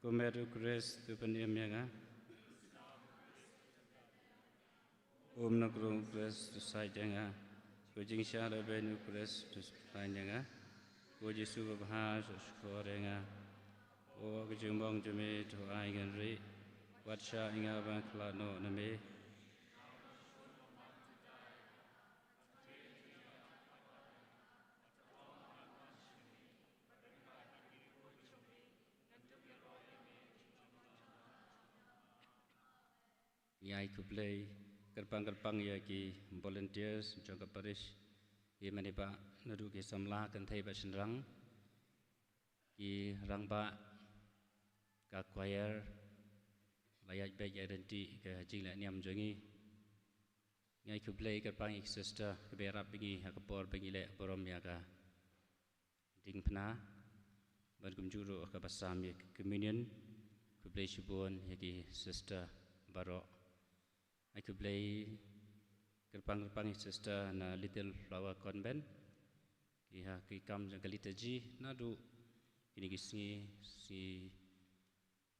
Ko met Eukharist, to pynim ïa nga. Ko Nongkhrong Eukharist, to sait ïa nga. Ko Jingshah Rben Eukharist, to sait ïa nga. Ko Jisu babha, to shukor ïa nga. Ko ka jingbong jong me, to ai ngan rieh. Wat shah ïa nga ban khlad noh na me. Ngi ai khublei kyrpang kyrpang ïa ki volunteers jong ka parish, ki mane ba naduh ki samla kynthei bad shynrang, ki rangbah ka choir, la ïaid beit ïaid ryntih ka jingleh niam jong ngi. Ngi ai khublei kyrpang ïa ki sister kiba ïarap ïa ngi ha ka por ba ngi leh burom ïa ka diengphna, bad kumjuh ruh kaba sam ïa ka communion. Khublei shibun ïa ki sister baroh. Ai khublei kyrpang kyrpang ïa ki sister na Little Flower Convent, ki ha ki kam jong ka liturgy naduh kine ki sngi, sngi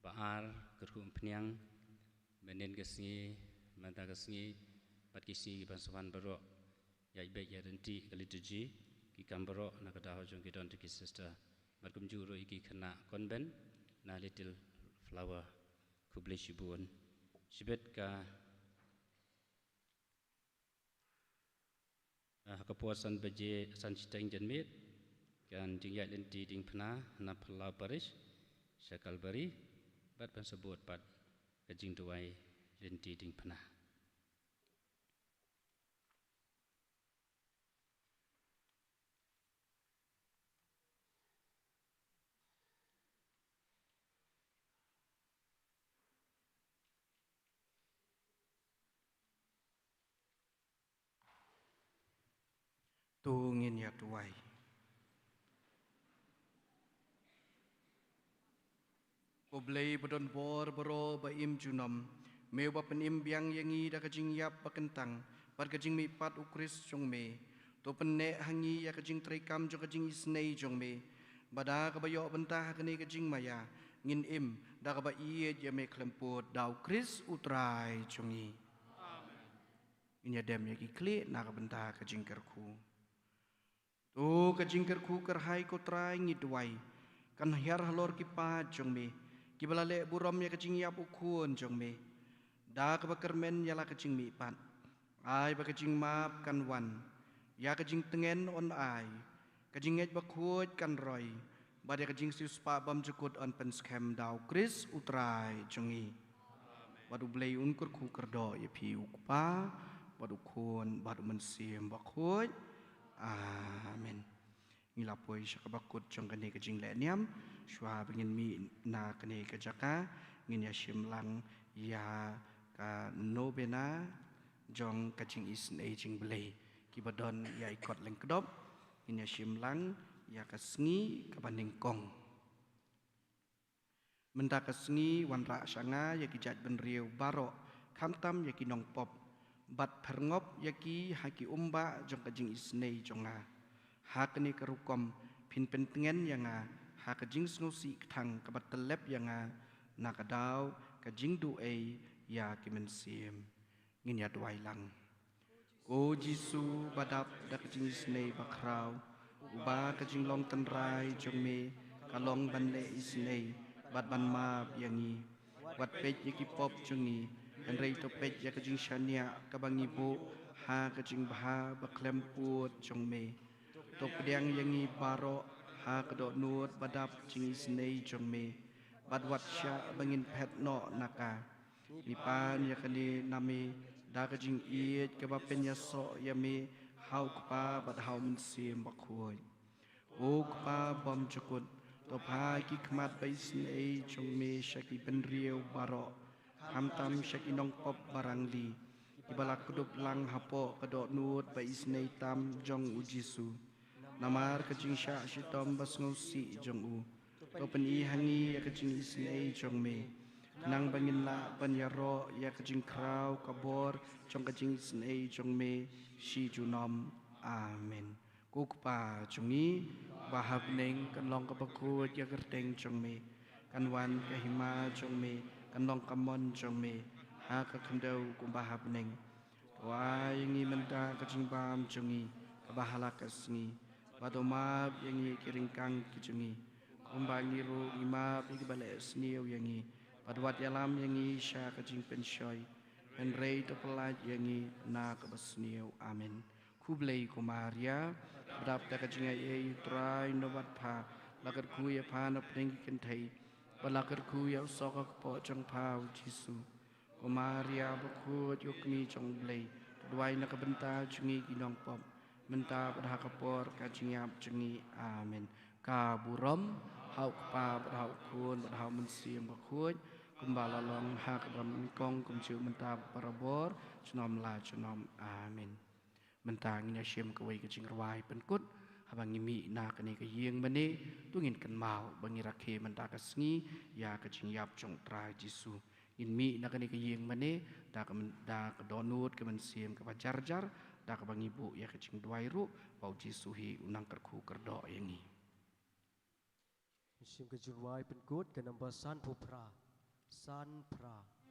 ba ar, kyrkhu umphniang, mynnin ka sngi, mynta ka sngi, bad ki sngi kiban sa wan baroh, ïaid beit ïaid ryntih ka liturgy, ki kam baroh na ka daw jong ki don ki sister. Bad kumjuh ruh ïa ki khynnah convent na Little Flower. Khublei shibun. Shibit ka Ah, ha ka por san baje, san shiteng janmiet, kan jingïaid lynti diengphna na phyllaw parish sha Kalbari, bad ban sa bud pat ka jingduwai lynti diengphna. To ngin ïa duwai. Ko Blei ba don bor baroh ba im junom, me uba pynim biang ïa ngi da ka jingïap ba kyntang bad ka jingmihpat u Khrist jong me, to pynneh ha ngi ïa ka jingtreikam jong ka jingisynei jong me, ba da kaba ïoh bynta ha kane ka jingmaïa ngin im da kaba ïeit ïa me khlem pud, da u Khrist u Trai jong ngi. Amen. Ngin ïa dem ïa ki khlieh na ka bynta ka jingkyrkhu. To ka jingkyrkhu kyrhai ko Trai ngi duwai, kan hiar halor ki paid jong me kiba la leh burom ïa ka jingïap u Khun jong me. Da kaba kyrmen ïa la ka jingmihpat, ai ba ka jingmap kan wan, ïa ka jingtngen yn ai, ka jingngeit bakhuid kan roi, bad ïa ka jingsiewspah bymjukut yn pynskhem, da u Khrist u Trai jong ngi. Bad u Blei un kyrkhu kyrdoh ïa phi, u Kpa bad u Khun bad u Mynsiem Bakhuid. Amen. Ngi la poi sha kaba kut jong kane ka jingleh niam. Shuwa ba ngin mih na kane ka jaka, ngin ïa shim lang ïa ka novena jong ka jingisynei jingblei. Kiba don ïa i kot lyngkdop, ngin ïa shim lang ïa ka sngi kaba nyngkong. Mynta ka sngi wanrah sha nga ïa ki jaitbynriew baroh, khamtam ïa ki nongpop, bad pyrngop ïa ki ha ki umbah jong ka jingisynei jong nga. Ha kane ka rukom phin pyntngen ïa nga ha ka jingsngewsih kthang kaba tyllep ïa nga, na ka daw ka jingduwai ïa ki mynsiem. Ngin ïa duwai lang. Ko Jisu ba dap da ka jingisynei bakhraw, uba ka jinglong tynrai jong me ka long ban leh isynei bad ban map ïa ngi. Wat peit ïa ki pop jong ngi, hynrei to peit ïa ka jingshaniah kaba ngi buh ha ka jingbha bakhlem pud jong me. To pdiang ïa ngi baroh ha ka dohnud ba dap jingisynei jong me, bad wat shah ba ngin phet noh na ka. Ngi pan ïa kane na me da ka jingïeit kaba pynïasoh ïa me ha u Kpa bad ha u Mynsiem Bakhuid. Ko Kpa bymjukut, to phai ki khmat ba isynei jong me sha ki bynriew baroh, khamtam sha ki nongpop barangli, kiba la kdup lang hapoh ka dohnud ba isynei tam jong u Jisu. Namar ka jingshah shitom ba sngewsih jong u, to pyni ha ngi ïa ka jingisynei jong me, khnang ba ngin lah ban ïaroh ïa ka jingkhraw ka bor jong ka jingisynei jong me shi junom. Amen. Ko Kpa jong ngi, Ba ha bneng, kan long kaba khuid ïa ka kyrteng jong me, kan wan ka hima jong me, kan long ka mon jong me ha ka khyndew kumba ha bneng. To ai ïa ngi mynta ka jingbam jong ngi kaba ha la ka sngi, bad to map ïa ngi ki ryngkang ki jong ngi, kumba ngi ruh ngi map ïa kiba leh sniew ïa ngi, bad wat ïalam ïa ngi sha ka jingpynshoi, hynrei to pyllait ïa ngi na kaba sniew. Amen. Khublei ko Maria, ba dap da ka jingaiei, U Trai u don bad pha, la kyrkhu ïa pha na pdeng ki kynthei, bad la kyrkhu ïa u soh ka kpoh jong pha, U Jisu. Ko Maria bakhuid, ko Kmie jong U Blei, to duwai na ka bynta jong ngi ki nongpop, mynta bad ha ka por ka jingïap jong ngi. Amen. Ka burom ha U Kpa bad ha U Khun bad ha U Mynsiem Bakhuid, kumba la long ha kaba nyngkong, kumjuh mynta bad barabor, junom la junom. Amen. Mynta ngin ïa shim kawei ka jingrwai pynkut. Haba ngi mih na kane ka ïing mane, to ngin kynmaw ba ngi rakhe mynta ka sngi ïa ka jingïap jong U Trai Jisu. Ngin mih na kane ka ïing mane da ka myn-, da ka dohnud ka mynsiem kaba jar jar, da kaba ngi buh ïa ka jingduwai ruh ba U Jisu hi u nang kyrkhu kyrdoh ïa ngi. Shim ka jingrwai pynkut ka namba sanphew phra. San phra.